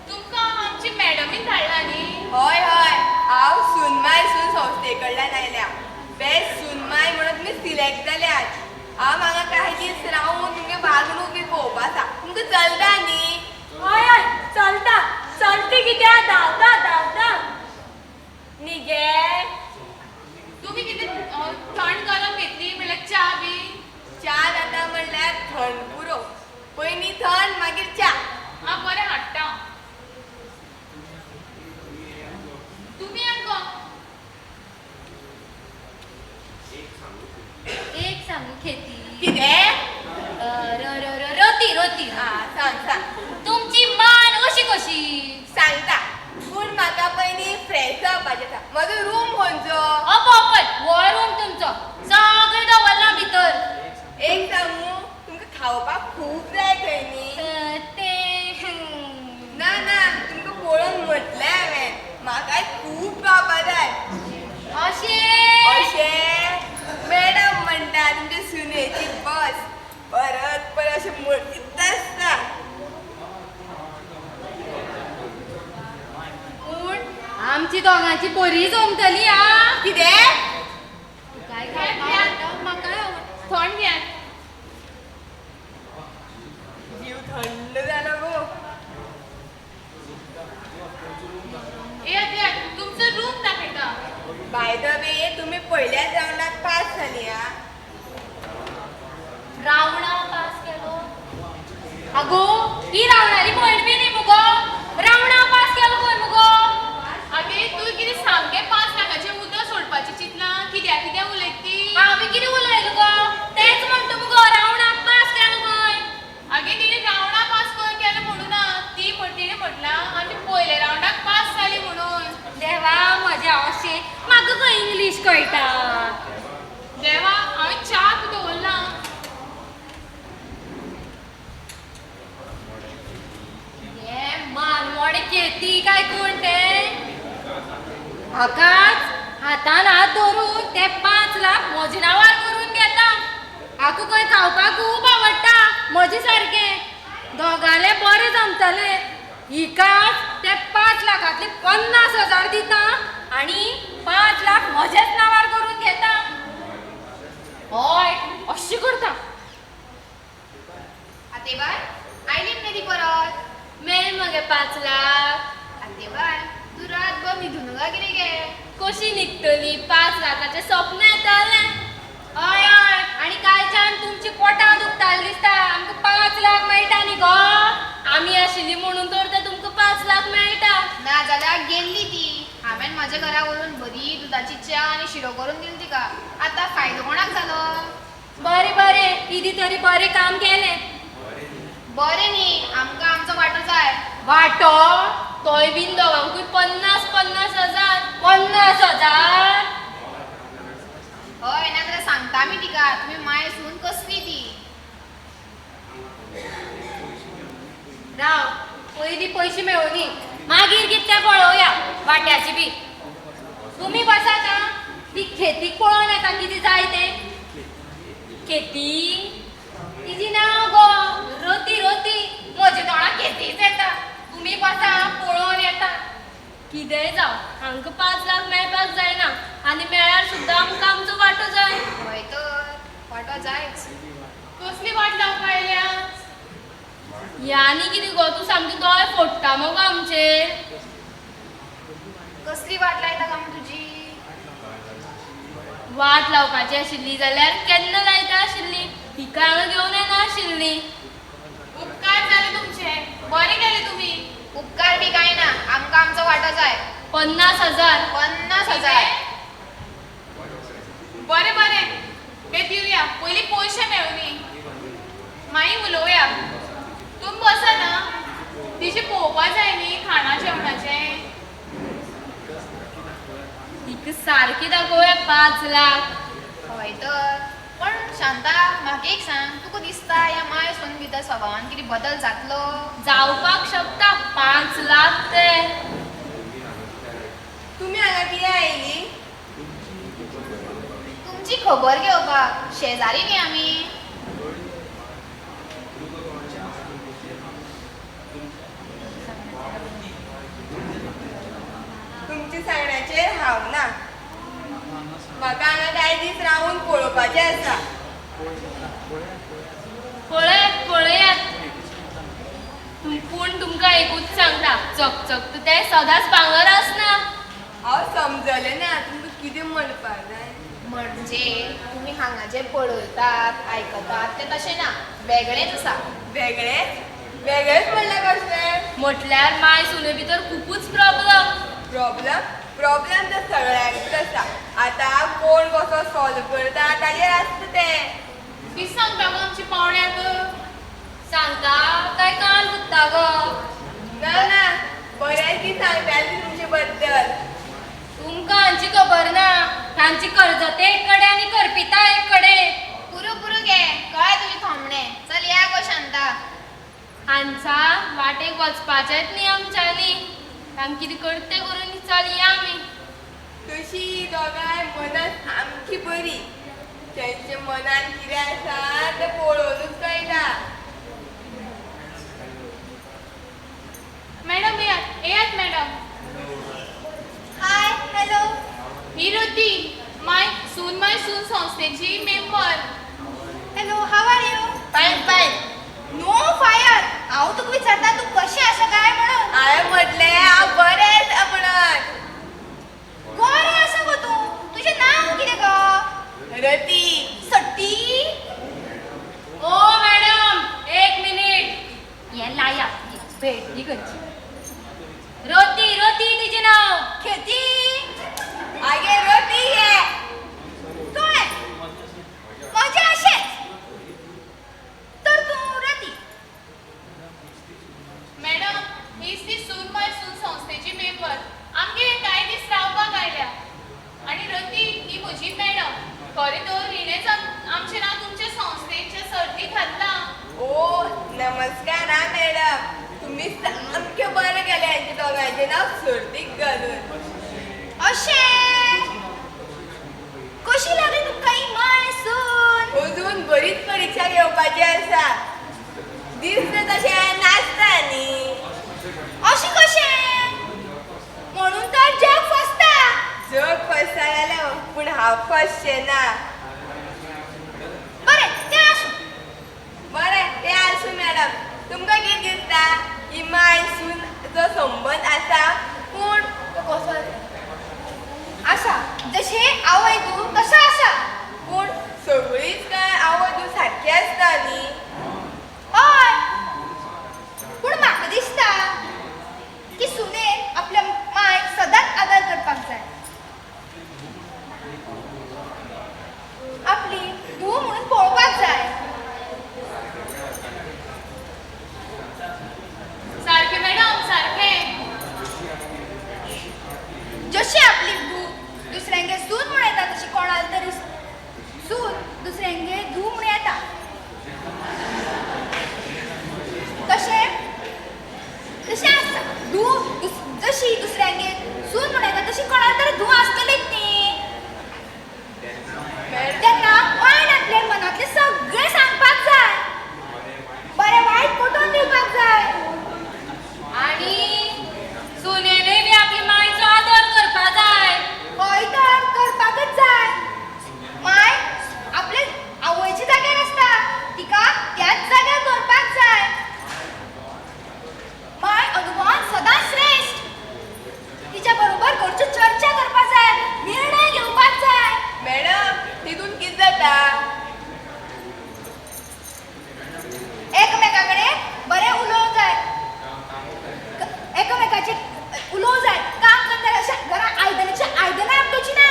तुमकां आमची मॅडमीन धाडला न्ही? हय हय, हांव सूनमाय सून संस्थे कडल्यान आयल्या. बेस्ट सूनमाय म्हणून तुमी सिलेक्ट जाल्यात. हांव हांगा कांय दीस रावून तुमगे वागणूक बी पळोवपा आसा. तुमकां चलता न्ही? हय हय चलता. चलती कित्याक, धांवता धांवता न्ही गे. तुमी कितें थंड गरम घेतली म्हणल्यार च्या बी? च्या जाता म्हणल्यार थंड पुरो. पयलीं थंड मागीर च्या. हांव बरें हाडटा. तुमी यात गो. एक सांगू खेती? कितें? रती रती. आं सांग सांग. तुमची मान अशी कशी? सांगता, पूण म्हाका पयलीं फ्रेश जावपाचें आसा. म्हजो रूम खंयचो? अपोपय हो रूम तुमचो, सगळें दवरलां भितर. एक सांगू, तुमकां खावपाक खूब जाय खंय न्ही? तें ना ना, तुमकां पळोवन म्हटलें हांवें, म्हाकाय खूब खावपा जाय. अशें? अशें मॅडम म्हणटा तुमचे सुनेची बस परत परत अशें म्हणीत आसता. पूण आमची दोगांची बरी जमतली आं. कितें? तुकाय खावपाक आवडटा, म्हाकाय आवडटा. थंड घेयात. जीव थंड जालो गो. येयात येयात, तुमचो रूम दाखयता. बाय the way, तुमी पयल्याच रावंडाक पास जाली आं. रावणा पास केलो? आगो ही रावणाली भयण बी न्ही मुगो. रावणा पास केलो खंय मुगो? आगे तूं कितें सामकें 5 लाखाचें उदक सोडपाचें चिंतलां? कित्याक कितें उलयता ती? हांवें कितें उलयलें गो? तेंच म्हणटा मुगो, रावणाक पास केलो खंय. आगे तिणें रावणा पास केलो म्हणून ना, ती तिणें म्हटलां आमी पयल्या रावंडाक पास जाली म्हणून. देवा म्हज्या, अशें म्हाका खंय इंग्लीश कळटा? देवा हांवें च्याक दवरला. हें मानमोडें खेती काय कोण तें? हाकाच हातान हात धरून ते 5 लाख म्हज्या नांवार करून घेता. हाका खंय खावपाक खूब आवडटा म्हजे सारकें. दोगांलें बरें जमतलें. हिकाच ते 5 लाखांतले 50,000 दिता आनी 5 लाख म्हज्याच नांवार करून घेता. हय, अशें करता. आतेबाय, आमी आशिल्ली म्हणून तर ते तुमकां 5 लाख मेळटा. ना जाल्यार गेल्ली ती. हांवें म्हज्या घरा व्हरून बरी दुदाची च्या आनी शिरो करून दिली तिका. आतां फायदो कोणाक जालो? बरें बरें, कितें तरी बरें काम केलें. बरें न्ही, आमकां आमचो वांटो जाय. वांटो? तोय बीन दोगांकूय 50-50 हजार. 50 हजार? हय, ना जाल्यार सांगता आमी तिका तुमी माय सून कसली ती. राव, पयलीं पयशे मेळोनी, मागीर कितें तें पळोवया वांट्याची बी. तुमी बसात आं, ती खेतीक पळोवन येता कितें जाय तें. खेती तिजी नांव गो रती. रती म्हज्या तोंडाक खेतीच येता. तुमी बसा, पळोवन येता. कितेंय जावं, हांकां 5 लाख मेळपाक जायना आनी मेळ्यार सुद्दां आमकां आमचो वांटो जाय. हय तर, वांटो जायच. कसली वाट लावपाक आयल्या? या आनी कितें गो, तूं सामकी दोळे फोडटा मगो आमचेर. कसली वाट लायता काय तुजी? वाट लावपाची आशिल्ली जाल्यार केन्ना लायता आशिल्ली, हिका हांगा घेवन येना आशिल्ली. उपकार जाले तुमचे, बरें केलें तुमी. उपकार बी कांय ना, आमकां आमचो वांटो जाय. 50 हजार. 50 हजार. बरें बरें, ते दिवया, पयलीं पयशे मेळुनी, मागीर उलोवया. तुमी बसा ना, तिचें पळोवपा जाय न्ही खाणा जेवणाचें. हिका सारकी दाखोवया 5 लाख. हय तर, पण शांता म्हाका एक सांग, तुका दिसता ह्या माय सून भितर स्वभावान कितें बदल जातलो? जावपाक शकता. 5 लाख ते. तुमी हांगा कित्याक आयली? तुमची खबर घेवपाक. शेजारी न्ही आमी. तुमच्या सांगण्याचेर हांव ना, म्हाका हांगा कांय दीस रावून पळोवपाचें आसा. पळयात पळयात, पूण तुमकां एकूच सांगता, चकचकता तें सदांच भांगर आसना. हांव समजलें ना तुमकां कितें म्हणपाक जाय. म्हणजे तुमी हांगा जें पळयतात आयकतात तें तशें ना, वेगळेंच आसा. वेगळेंच? वेगळेंच म्हणल्यार कसलें? म्हटल्यार माय सुने भितर खुबूच प्रॉब्लम. प्रॉब्लम? प्रॉब्लम तर सगळ्यांकूच आसा. आतां कोण कसो सॉल्व करता ताजेर आसता तें. कितें सांगता गो आमची पावण्याक? सांगता काय कान दुखता गो? ना ना, बरें की सांगताली तुमचे बद्दल. तुमकां हांची खबर ना, तांची कर्जते एक कडेन आनी करपिता एक कडेन. पुरो पुरो गे, कळ्ळें तुजें थोमणें. चल या गो शांता. हांचा वाटेक वचपाचेंच न्ही आमच्यांनी, तांकां कितें करता तें करून चल या आमी. तशी दोगांय मनान सामकी बरी, तेंच्या मनान कितें आसा तें पळोवनूच कळटा. मॅडम येयात येयात मॅडम. हाय, हॅलो. ही रती, माय सून माय सून संस्थेची member. Hello, how are you? Fine fine. No fire. हांव तुका विचारता तूं कशें आसा काय म्हणून. हांवें म्हटलें हांव बरें आसा म्हणून. बरें आसा गो तूं. तुजें नांव कितें गो? रती. सट्टी? ओ मॅडम एक मिनीट, हें लाया भेटली खंयची. रती रती तिजें नांव. खेती. आगे रती हे. कळ्ळें, म्हजें अशेंच. तर तूं रती. मॅडम हीच ती सून माय सून संस्थेची मेंबर, आमगेर कांय दीस रावपाक आयल्या. आनी रती ही म्हजी मॅडम. खरें तर हिणेच आमचें नांव तुमच्या संस्थेच्या सर्तीक घातलां. ओ नमस्कार हा मॅडम, तुमी सामकें बरें केलें हांचें दोगांयचें नांव सर्तीक घालून. अशें कशी लागली तुमकां ही माय सून? अजून बरीच परिक्षा घेवपाची आसा. दिसता तशें नासता न्ही. अशें कशें? म्हणून तर जग फसता. जग फसता जाल्यार पूण हांव फसचें ना. बरें तें आसूं. बरें तें आसूं मॅडम, तुमकां कितें दिसता ही माय सून जो संबंद आसा पूण तो कसो आसा? जशें आवय तूं तसो आसा. पूण सगळींच काय आवय तूं सारकी आसता न्ही. हय, पूण म्हाका धूव म्हणून पळोवपाक जाय. सारकें मॅडम, सारकें. जशी आपली धूव दुसऱ्यांगे सून म्हूण येता तशी कोणाला तरी सून दुसऱ्यांगे धूव म्हूण येता. तशें तशें आसता. धूव जशी दुसऱ्यांगे सून म्हूण येता तशी कोणाला तरी धूव आसतलीच न्ही. तेन्ना मायन आपले मनांतलें सगळें सांगपाक जाय, बरें वायट पटोवन दिवपाक जाय. आनी सुनेनूय बी आपली मायचो आदर करपा जाय. हय तर करपाकच जाय. माय आपले आवयच्या जाग्यार आसता, तिका त्याच जाग्यार दवरपाक जाय. माय अनुभवान सदांच श्रेश्ठ. तिच्या बरोबर घरच्यो चर्चा करपाक जाय, निर्णय घेवपाक जाय. मॅडम तितून कितें जाता? एकमेका कडेन बरें उलोवंक जाय, एकमेकाचे उलोवंक जाय. काम करतना अशें घरांत आयदनाची आयदनां आपटोवची ना,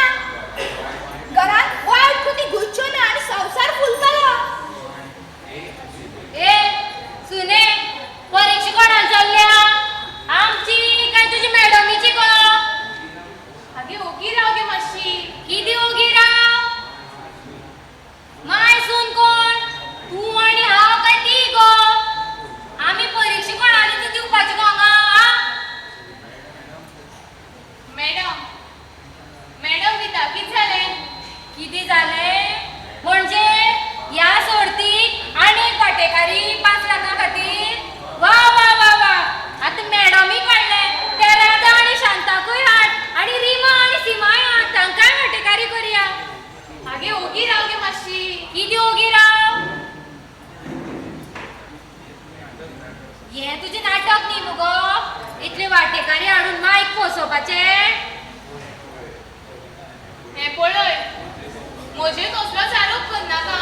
घरांत वायट कृती घुसच्यो ना आनी संवसार फुलतलो. ए सुने, परिक्षा कोणाक चल्ल्या? आमची काय तुजी मॅडमीची गो? आगे ओगी राव गे मातशी. कितें ओगी राव? माय सून कोण? तूं आनी हांव काय ती गो? आमी परिक्षा कोणाली दिवपाची गो हांगा? मॅडम, मॅडम विता कितें जालें? कितें जालें म्हणजे ह्या सोडतीक आनी एक वांटेकारी 5 लाखां खातीर. वा वा वा वा, आतां मॅडमी काडलें ते राधा आनी शांताकूय हाड आनी रिमा आनी सीमाय हाड, तांकांय वांटेकारी करया. आगे ओगी राव गे मातशी. कितें ओगी राव? हें तुजें नाटक न्ही मुगो, इतले वांटेकारी हाडून मायक फसोवपाचें? हें पळय, म्हजेर कसलोच आरोप करनाका,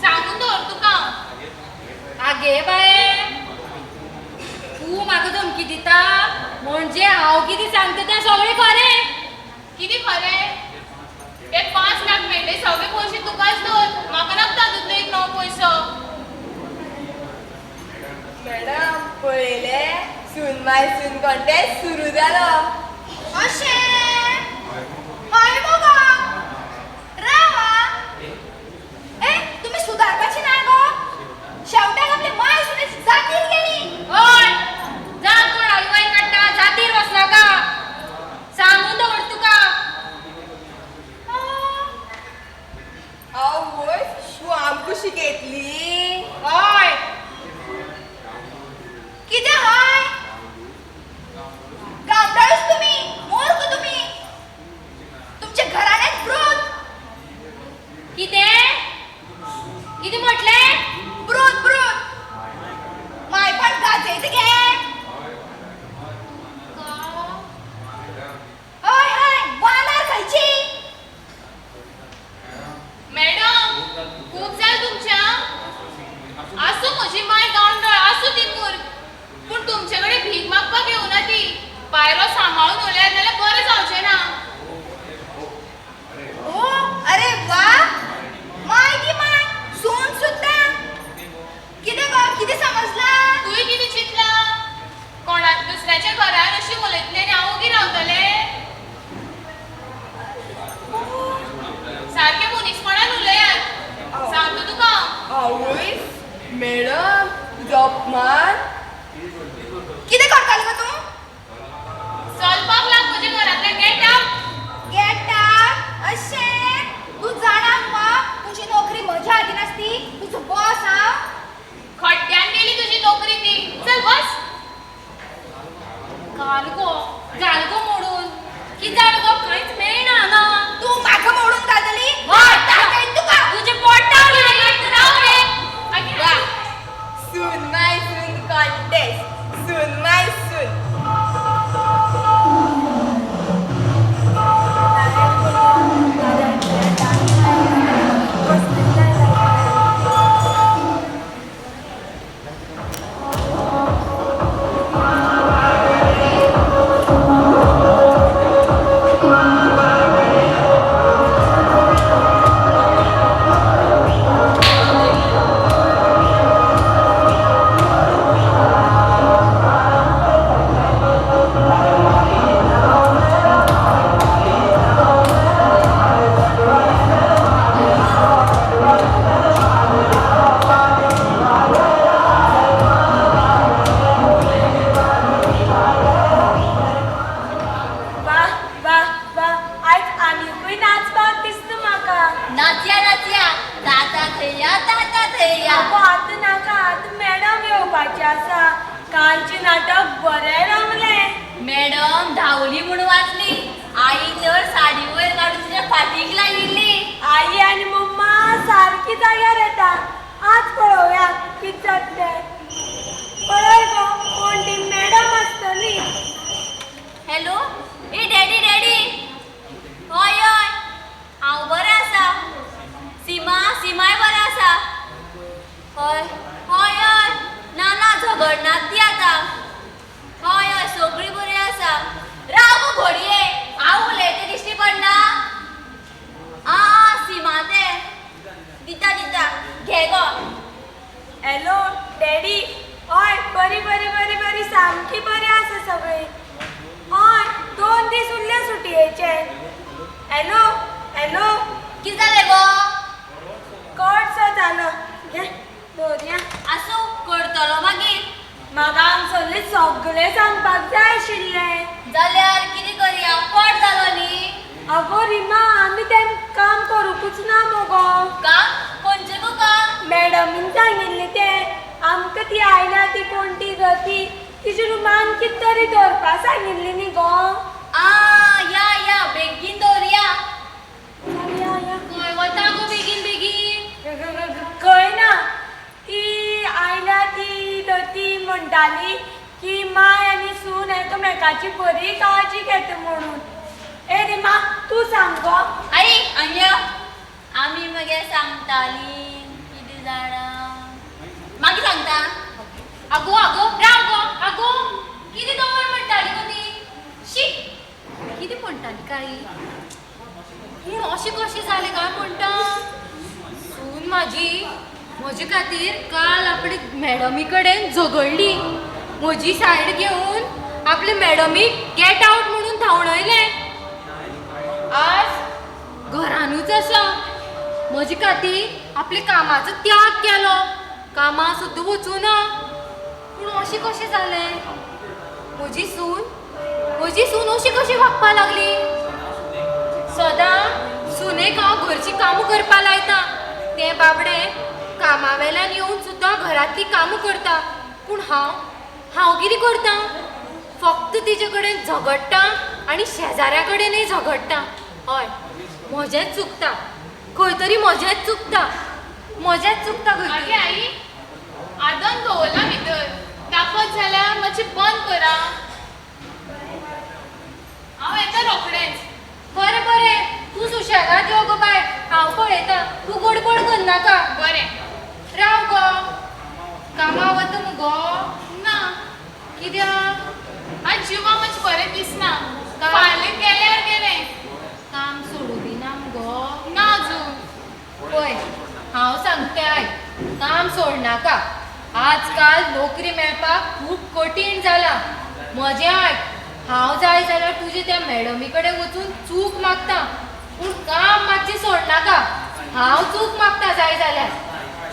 सांगून दवर तुका. आगे बाये, तूं म्हाका धमकी दिता म्हणजे हांव कितें सांगता तें सगळें खरें. कितें खरें? ते 5 लाख मेळटले सगळे पयशे तुकाच दवर, म्हाका नाका तातूंतलो एक नवो पयसो. मॅडम पळयलें, सून माय सून कॉन्टेस्ट सुरू जालो. अशें हय मगो, राव आं. ए तुमी सुदारपाची ना गो? शेवटाक आपली माय सुनेची जातीर गेली. हय, जात कोणाली वयर काडटा, जातीर वचनाका, सांगून दवर तुका. आवय, तूं आमकां शिकयतली? हय. कितें हय? गांवठाळूच तुमी, मूर्ख तुमी. तुमच्या घराण्यात ब्रूत. कितें कितें म्हटलें? ब्रूत ब्रूत मायपण गाजयत गे. हय हय, वानार खंयची? मॅडम खूब जालें तुमच्या. आसूं म्हजी माय गांवडळ, आसूं ती मूर्ख, पूण तुमचे कडेन भीक मागपाक येवना ती. पायरो सांबाळून उरल्यार जाल्यार बरें जावचें ना. ओ अरे वा, माय ती माय, सून सुद्दां. कितें गो, कितें समजलां? तुवें कितें चिंतलां? कोणा दुसऱ्याच्या घरान अशी उलयतलें आनी हांव ओगी रावतलें? सारकें मनीसपणान उलयात, सांगता तुका. आवय, मॅडम तुजो अपमान. कितें करतालें गो तूं? चलपाक लाग म्हज्या घरांतल्यान. Get out. Get out? अशें तूं जाणा मा, तुजी नोकरी म्हज्या हातीन आसती, तुजो बॉस हांव. खड्ड्यान गेली तुजी नोकरी ती. चल बस. घाल गो, घाल गो मोडून. कितें जालें गो? कांयच मेळना हांगा. तूं म्हाका मोडून घालतली? हय. दाखयत तुका. तुजें पोटाक राव रे. सून माय सून नाचया नाचया ताता थैया ताता थैया. आगो आतां नाका, आतां मॅडम येवपाची आसा. कालचें नाटक बरें रंगलें. मॅडम धांवली म्हूण वाचली. आई तर साडी वयर काडून तुज्या फाटीक लायिल्ली. आई आनी मम्मा सारकी जाग्यार येता. आज पळोवया कितें जातलें. पळय गो कोण ती मॅडम आसतली. हॅलो ए डॅडी डॅडी. हय हय हांव बरें आसा. सीमा सीमाय बरें आसा. हय हय हय ना ना झगडनात ती आतां. हय हय सगळीं बरीं आसा. राव गो घोडये, हांव उलयता दिश्टी पडना. आं सीमा तें दिता दिता घे गो. Hello daddy. हय बरी बरी बरी बरी सामकी बरी आसा सगळीं. हय 2 दीस उरले सुटयेचे. हॅलो हॅलो कितें जालें गो? कट सो जालो. घे दवरया. आसूं करतलो मागीर. म्हाका हांगसरलें सगळें सांगपाक जाय आशिल्लें. जाल्यार कितें करया, कट जालो न्ही. आगो रिमा, आमी तें काम करूंकूच ना मगो. काम? खंयचें गो काम? मॅडमीन सांगिल्लें तें. आमकां ती आयल्या ती कोण ती गती तिच्या रुमान कितें तरी दवरपा सांगिल्ली न्ही गो. आ या या बेगीन दवरया. या या खंय वता गो बेगीन बेगीन? खंय ना, ती आयल्या ती दती म्हणटाली की माय आनी सून एकामेकाची बरी काळजी घेता म्हणून. ए रिमा तूं सांग गो. आई आनी आमी मगे सांगताली कितें जाणा, मागीर सांगता. आगो आगो राव गो. आगो कितें दवर म्हणटाली गो ती? शी कितें म्हणटाली काय? पूण अशें कशें जालें काय म्हणटा? सून म्हाजी म्हजे खातीर काल आपले मॅडमी कडेन झगडली. म्हजी सायड घेवन आपले मॅडमीक गेट आवट म्हणून धांवडयलें. आज घरानूच आसा. म्हजे खातीर आपल्या कामाचो त्याग केलो. कामां सुद्दां वचूना. पूण अशें कशें जालें? म्हजी सून अशी कशी वागपाक लागली? सदां सुनेक हांव घरचीं कामां करपाक लायता. तें बाबडें कामा वेल्यान येवन सुद्दां घरांतलीं कामां करता. पूण हांव कितें करता? फक्त तिजे कडेन झगडटा आनी शेजाऱ्या कडेनय झगडटा. हय म्हजेंच चुकता खंय तरी, म्हजेंच चुकता, म्हजेंच चुकता खंय. आगे आई, आदन दवरला भितर, तापत जाल्यार मातशें बंद करा. हांव येता रोखडेंच. बरें बरें तूं सुशेगाद यो गो बाय, हांव पळयता. तूं गडबड करनाका. बरें राव गो. कामां वता मुगो? ना. कित्याक? आज जिवा मातशें बरें दिसना. फाल्यां गेल्यार गेलें. काम सोडूं बी ना मुगो? ना अजून. पळय हांव सांगता आयक, काम सोडनाका. आजकाल नोकरी मेळपाक खूब कठीण जालां. म्हजें आयक, हांव जाय जाल्यार तुजे त्या मॅडमी कडेन वचून चूक मागता, पूण काम मातशें सोडनाका. हांव चूक मागता जाय जाल्यार.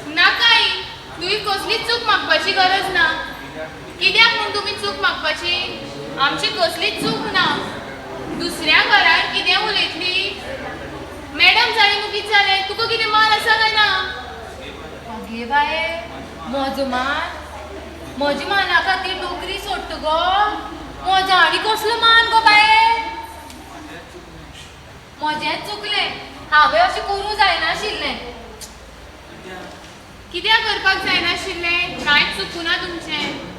नाका आई, तुवें कसलीच चूक मागपाची गरज ना. कित्याक म्हूण तुमी चूक मागपाची? आमची कसलीच चूक ना. दुसऱ्या घरार कितें उलयतली? मॅडम जाली न्हू कितें जालें? तुका कितें मान आसा काय ना? आगे बाये, म्हजो मान? म्हज्या माना खातीर नोकरी सोडटा गो? म्हजो आनी कसलो मान गो बाये? म्हजेंच चुकलें, हांवें अशें करूंक जायनाशिल्लें. कित्याक करपाक जायनाशिल्लें? कांयच चुकुना तुमचें.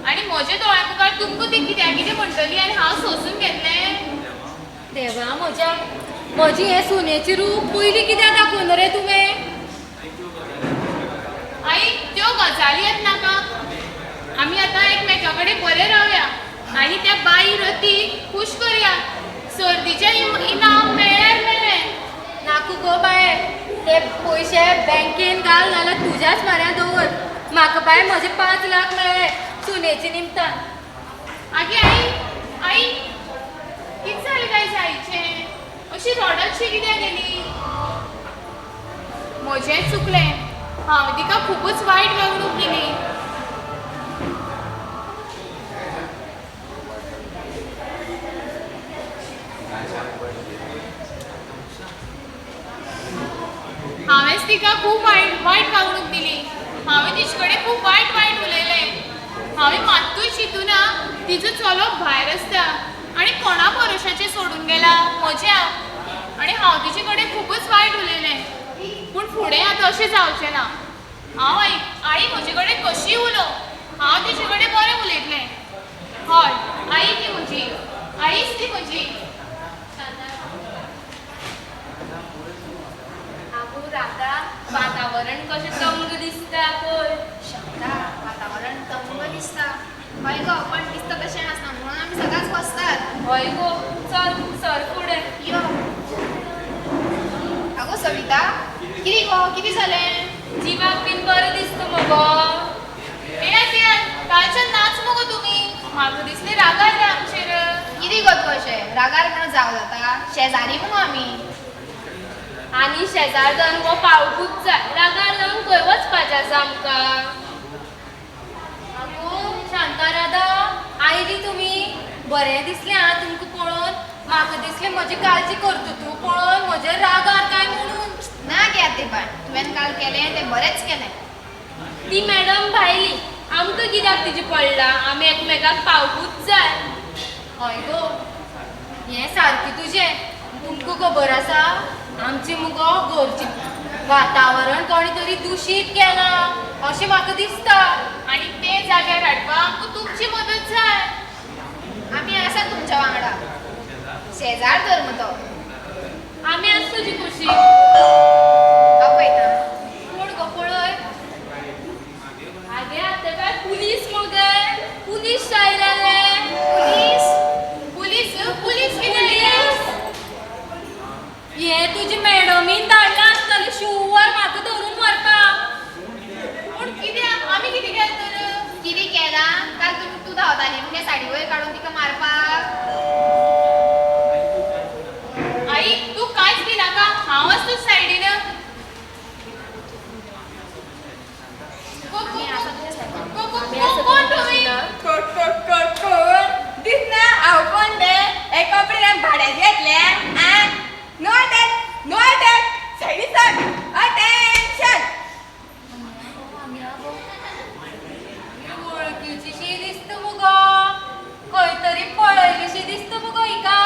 आनी म्हज्या दोळ्या मुखार तुमकां ती कित्याक कितें म्हणटली आनी हांव सोंसून घेतलें? देवा म्हज्या, म्हजी हें सुनेचें रूप पयलीं कित्याक दाखोवना रे तुवें? आई त्यो गजाली येत नाका. आमी आतां एकमेका कडेन बरें रावया आनी त्या बाई रतीक खूश करया. सर्दीचें इनाम मेळ्ळ्यार मेळ्ळें. नाका गो बाये, ते पयशे बँकेन घाल नाल्यार तुज्याच म्हऱ्यांत दवर. म्हाका बाय म्हजे 5 लाख मेळ्ळे सुनेचे निमतान. आगे आई, आई कितें जालें काय आईचें? अशी रडतशी कित्याक गेली? म्हजेंच चुकलें, हांवें तिका खुबूच वायट वागणूक दिली. हांवेंच तिका खूब वायट वायट वागणूक दिली. हांवें तिचे कडेन खूब वायट वायट उलयलें. हांवें मात्तूय चिंतूना तिजो चलो भायर आसता आनी कोणा भरोशाचेर सोडून गेला म्हज्या. आनी हांव तिचे कडेन खुबूच वायट उलयलें. पूण फुडें आतां अशें जावचें ना. हांव आई आई म्हजे कडेन कशीय उलोवं, हांव तिचे कडेन बरें उलयतलें. हय, आई ती म्हजी, आईच ती म्हजी. आगो राधा, वातावरण कशें तंग दिसता पळय. शांता, वातावरण तंग दिसता. हय गो, पण दिसता तशें आसना म्हणून आमी सदांच बसतात. हय गो, चल सर फुडें. यो. आगो सविता, कितें गो, कितें जालें? जिवाक बीन बरें दिसता मगो. येयात येयात, कालच्यान नाच मगो तुमी. म्हाका दिसलें रागार रे आमचेर. कितें गो तूं अशें रागार म्हणून जावं जाता? शेजारी मुगो आमी. आनी शेजार जावन गो पावकूच जाय. रागार जावन खंय वचपाचें आसा आमकां? आगो शांता, राधा, आयली तुमी. बरें दिसलें आं तुमकां पळोवन. म्हाका दिसलें म्हजी काळजी करता तूं पळोवन म्हजेर रागार काय म्हणून. ना गे आतेबाय, तुवें काल केलें तें बरेंच केलें. ती मॅडम भायली, आमकां कित्याक तिजी पडला? आमी एकमेकाक पावकूच जाय. हय गो, हें सारकें तुजें. तुमकां खबर आसा आमचें मुगो घरचें वातावरण कोणें तरी दुशीत केलां अशें म्हाका दिसता. आनी तें जाग्यार हाडपाक आमकां तुमची मदत जाय. आमी आसा तुमच्या वांगडा. शेजार धर्म तो. आमी आसा तुजी कुशीक. हांव पळयता. कोण गो पळय. आगे आतां काय पुलीस मगे, पुलीस आयले. पुलीस पुलीस पुलीस कितें? हे तुजी मॅडमीन धाडलां आसतलें शुवर म्हाका धरून व्हरपाक. पूण कित्याक? आमी कितें केलें तर? कितें केलां? काल तूं धांवताली मुगे साडी वयर काडून तिका मारपाक. आई, तूं कांयच भिनाका, हांव आसा तुज्या सायडीन. कोण तुमी? कोण दिसना हांव कोण ते? हे कपडे हांवें भाड्याचे घेतले. आं, नो अटॅक, नो अटॅक, सायडी सर, अटेन्शन. वळखीची शी दिसता मुगो, खंय तरी पळयली शी दिसता मुगो हिका.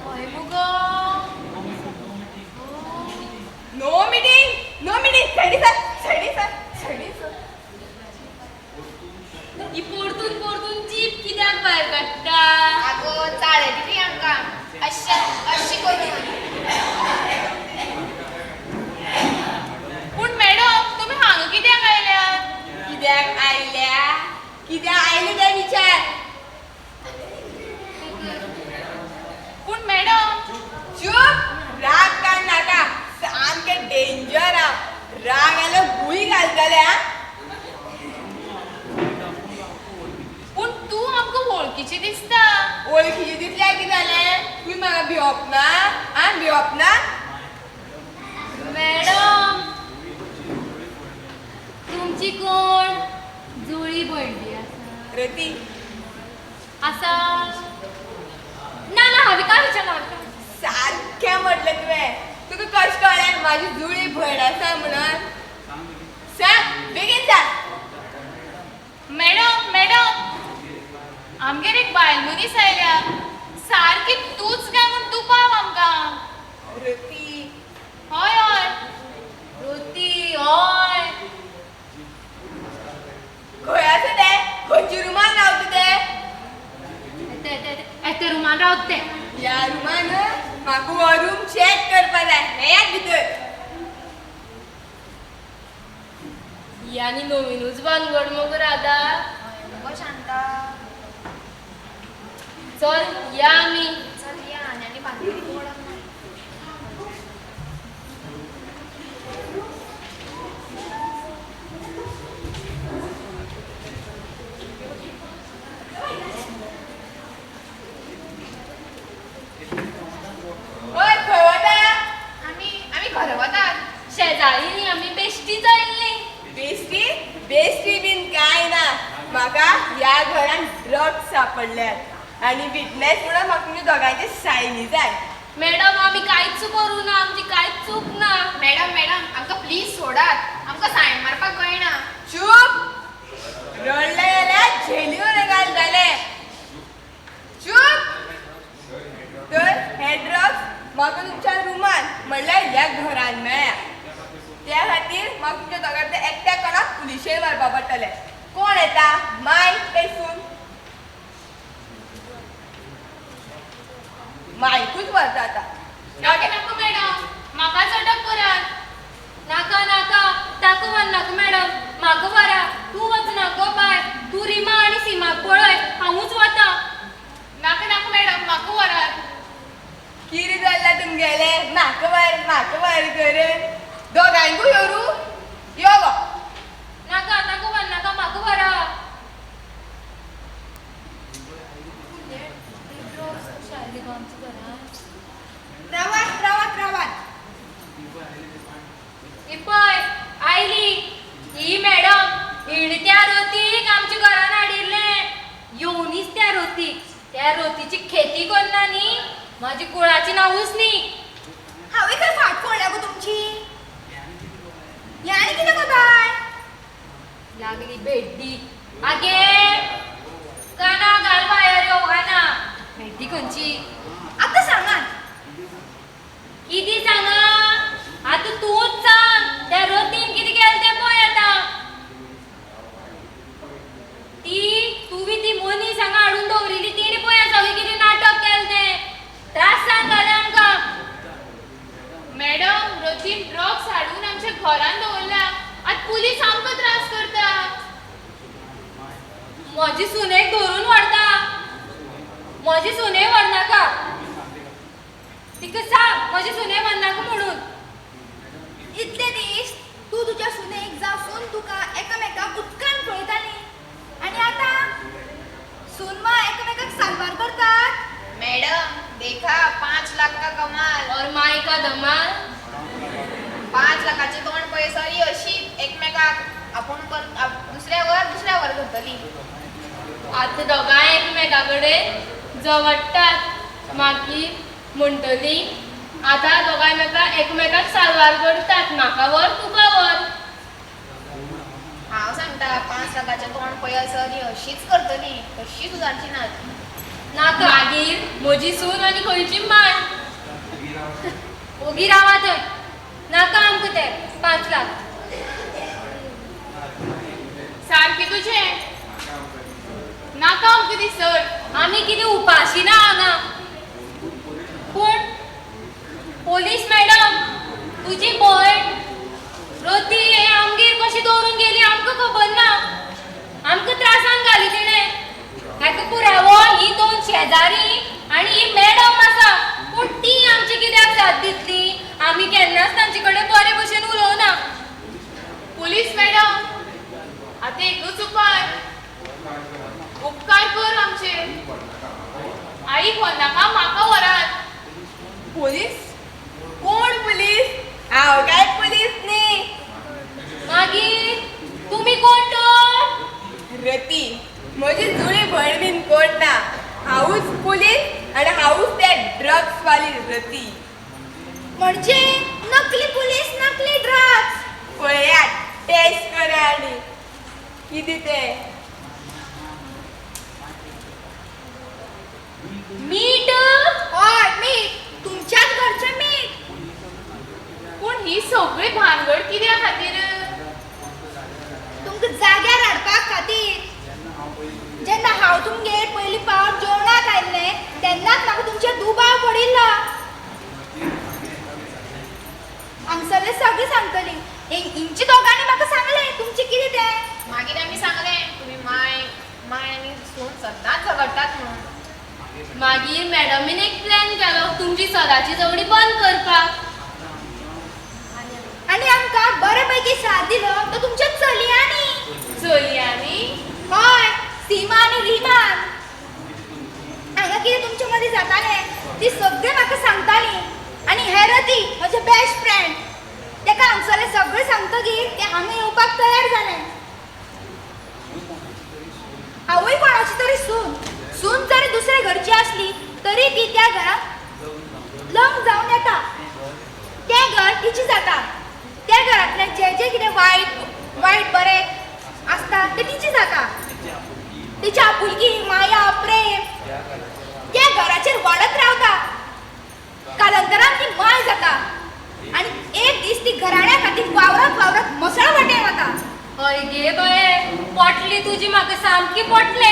हय मुगो. नो मिटींग, नो मिटींग, सायडी सर, सायडी सर, सायडी सर. ही परतून परतून जीप कित्याक भायर काडटा? आगो चाळयली ती आमकां अशें अशी करून. पूण मॅडम, तुमी हांगा कित्याक आयल्यात? कित्याक आयल्या? कित्याक आयले तें विचार. पूण मॅडम. चूप, राग काड नाका. सामकें डेंजर आहा. राग आयलो गुळी घालतले. आं, पूण तूं आमकां वळखीची दिसता. वळखीची दिसल्यार कितें जालें? तुमी म्हाका भिवप ना? आं, भिवप ना? मॅडम, तुमची कोण जुळी भयण बी आसा? रती आसा? ना ना, हांवें काय विचारलां? सारकें म्हटलें तुवें. तुका कशें कळ्ळें म्हाजी जुळी भयण आसा म्हणून? सांग बेगीन सांग. मॅडम मॅडम, आमगेर एक बायल मनीस आयल्या, सारकी तूंच काय म्हूण तूं पाव आमकां. रती. हय हय. रती हय. खंय आसा तें? खंयच्या रुमान रावता तें? एते रुमान रावता तें. ह्या रुमान म्हाका हो रूम चॅक करपा जाय. येयात भितर. ही आनी नवीनूच भानगड मगो राधा. हय मुगो शांता. चल या आमी. चल या, आनी आनी भानगडी पडप ना. हय, खंय वता? आमी आमी घरा वतात. शेजारी न्ही आमी, बेश्टीच आयिल्लीं. बेश्टी? बेश्टी बीन कांय ना. म्हाका ह्या घरान ड्रग्स सापडल्यात आनी विटनेस म्हणून म्हाका तुमच्या दोगांचे सायनी जाय. मॅडम, आमी कांयच करूं ना, आमची कांयच चूक ना. गुमान म्हणल्यार ह्या घरान मेळ्ळ्या. त्या खातीर म्हाका तुमच्या दोगांतल्या एकट्या कोणाक पुलिशेन व्हरपा पडटलें. कोण येता, माय काय सून? मायकूच व्हरता आतां. नाका नाका मॅडम, म्हाका अटक करात. नाका नाका, ताका व्हरनाका मॅडम, म्हाका व्हरा. तूं वचना गो बाय, तूं रिमा आनी सीमाक पळय, हांवूच वता. नाका नाका मॅडम, म्हाका व्हरात. कितें चल्लां तुमगेलें? म्हाका व्हर म्हाका व्हर करून दोगांयकूय व्हरू? यो गो. नाका, ताका व्हरनाका, म्हाका व्हरा. रावात रावात रावात. ही पळय आयली ही मॅडम. हिणें त्या रतीक आमच्या घरान हाडिल्लें. येवनीच त्या रतीक, त्या रतीची खेती करना न्ही, म्हाजी कुळाची नांवूच न्ही. हांवें खंय फाट फोडल्या गो तुमची? हें आनी कितें गो बाय? लागली भेड्डी. आगे काना घाल भायर यो काना. भेड्डी खंयची? आतां सांगात. कितें सांगा? आतां तूंच सांग, त्या रतीन कितें केलें तें पळय आतां. ती तुवें ती मनीस हांगा हाडून दवरिल्ली, तिणें पळय सगळें कितें नाटक केलें तें. त्रासान घालें आमकां. मॅडम, रतीन ड्रग्स हाडून आमच्या घरान दवरल्या. आतां पुलीस आमकां त्रास करता. म्हजी सुनेक धरून व्हरता. म्हजी सुनेक व्हरनाका, तिका सांग म्हजी सुनेक व्हरनाका म्हणून. इतले दीस तूं तुज्या सुनेक जावं सून तुका एकामेकाक उदकान पळयताली, आनी आतां सून मा एकामेकाक साल्वार करतात. मॅडम देखा, 5 लाख का कमाल और माय का धमाल. 5 लाखाची तोंड पळयसर अशी एकमेकाक आपूण दुसऱ्यावर दुसऱ्यावर करतली. आतां दोगांय एकमेका कडेन जवडटात, मागीर म्हणटली आतां दोगांय मेका एकमेकाक साल्वार करतात, म्हाका व्हर तुका व्हर. हांव सांगता, 5 लाखाचें तोंड पळयसर ही अशीच करतली, कशी सुदारची नात. नाका. मागीर म्हजी सून आनी खंयची माय. ओगी रावा थंय, नाका आमकां ते 5 लाख. सारकें तुजें, नाका आमकां ती सर. आमी कितें उपाशी ना हांगा. पूण पोलीस मॅडम, तुजी भयण रती हें आमगेर कशी दवरून गेली आमकां खबर ना. आमकां त्रासान घाली तिणें. हाका पुरावो ही 2 शेजारी आनी ही मॅडम आसा, पूण ती आमची कित्याक साथ दितली? आमी केन्नाच तांचे कडेन बरे भशेन उलोवना. पुलीस मॅडम, आतां एकूच उपाय, उपकार कर आमचेर. आईक व्हरनाका, म्हाका व्हरात. पुलीस? कोण पुलीस? हांव काय पुलीस न्ही. मागीर तुमी कोण तर? रती, म्हजी जुळी भयण बीन कोण ना. हांवूच पुलीस आनी हांवूच त्या ड्रग्स वाली रती. म्हणजे नकली पुलीस, नकली ड्रग्स. पळयात, टेस्ट करा आनी कितें तें. मीठ? हय मीठ, तुमच्याच घरचें मीठ. पूण ही सगळी भानगड कित्या खातीर? तुमकां जाग्यार हाडपा खातीर. जेन्ना हांव तुमगेर पयली पावट जेवणाक आयिल्लें तेन्नाच म्हाका तुमचेर दुबाव पडिल्लो. हांगसरलें सगळें सांगतली. हिंची दोगांनी म्हाका सांगलें तुमचें कितें तें. मागीर आमी सांगलें तुमी माय माय आनी सून सदांच झगडटात म्हणून. मागीर मॅडमीन एक प्लॅन केलो तुमची सदांची झगडी बंद करपाक. आनी आमकां बरे पैकी साथ दिलो तो तुमच्या चलयांनी. चलयांनी? हय, सीमा आनी रिमान. हांगा कितें तुमचे मदीं जातालें ती सगळें म्हाका सांगताली. आनी हें रती म्हजें बेस्ट फ्रेंड, तेका हांगसरलें सगळें सांगतकीर तें हांगा येवपाक तयार जालें. हांवूय कोणाची तरी सून, सून जरी दुसऱ्या घरची आसली तरी ती त्या घरात लग्न जावन येता. तें घर तिची जाता. त्या घरांतलें जें जें कितें वायट वायट बरें आसता तें तिची जाता. तिची आपुलकी, माया, प्रेम त्या घराचेर वाडत रावता. कालांतरान ती माय जाता आनी एक दीस ती घराण्या खातीर वावरत वावरत मसळ वाटेर वता. हय गे बाये, पोटली तुजी म्हाका सामकी पोटले.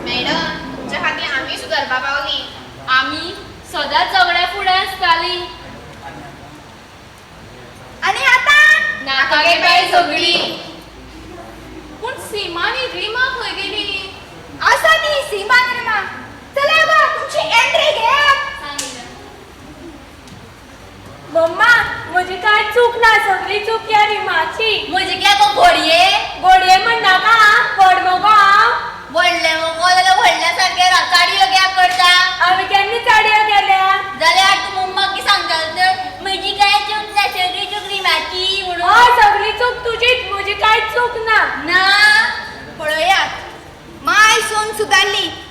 मॅडम, तुमच्या खातीर आमी सुदारपा पावली. आमी सदांच झगड्या फुडें आसताली. आनी आतां नाका गे बाये सगळी. पूण सीमा आनी रिमा खंय गेली? आसा ती सीमा आनी रिमा. चला गो, तुमची एंट्री घेयात. मम्मा, म्हजी कांय चूक ना, सगळी चूक ह्या रिमाची. म्हजी कित्याक गो घोडये? घोडये म्हणनाका आं, व्हड मगो हांव. व्हडलें मगो जाल्यार व्हडल्या सारकें चाडयो कित्याक करता? हांवें केन्ना चाडयो केल्या? जाल्यार तूं मम्माक कितें सांगता तर म्हजी कांय चूक ना, सगळी चूक रिमाची म्हणून. हय, सगळी चूक तुजीच, म्हजी कांय चूक ना. ना. पळयात, माय सून सुदारली.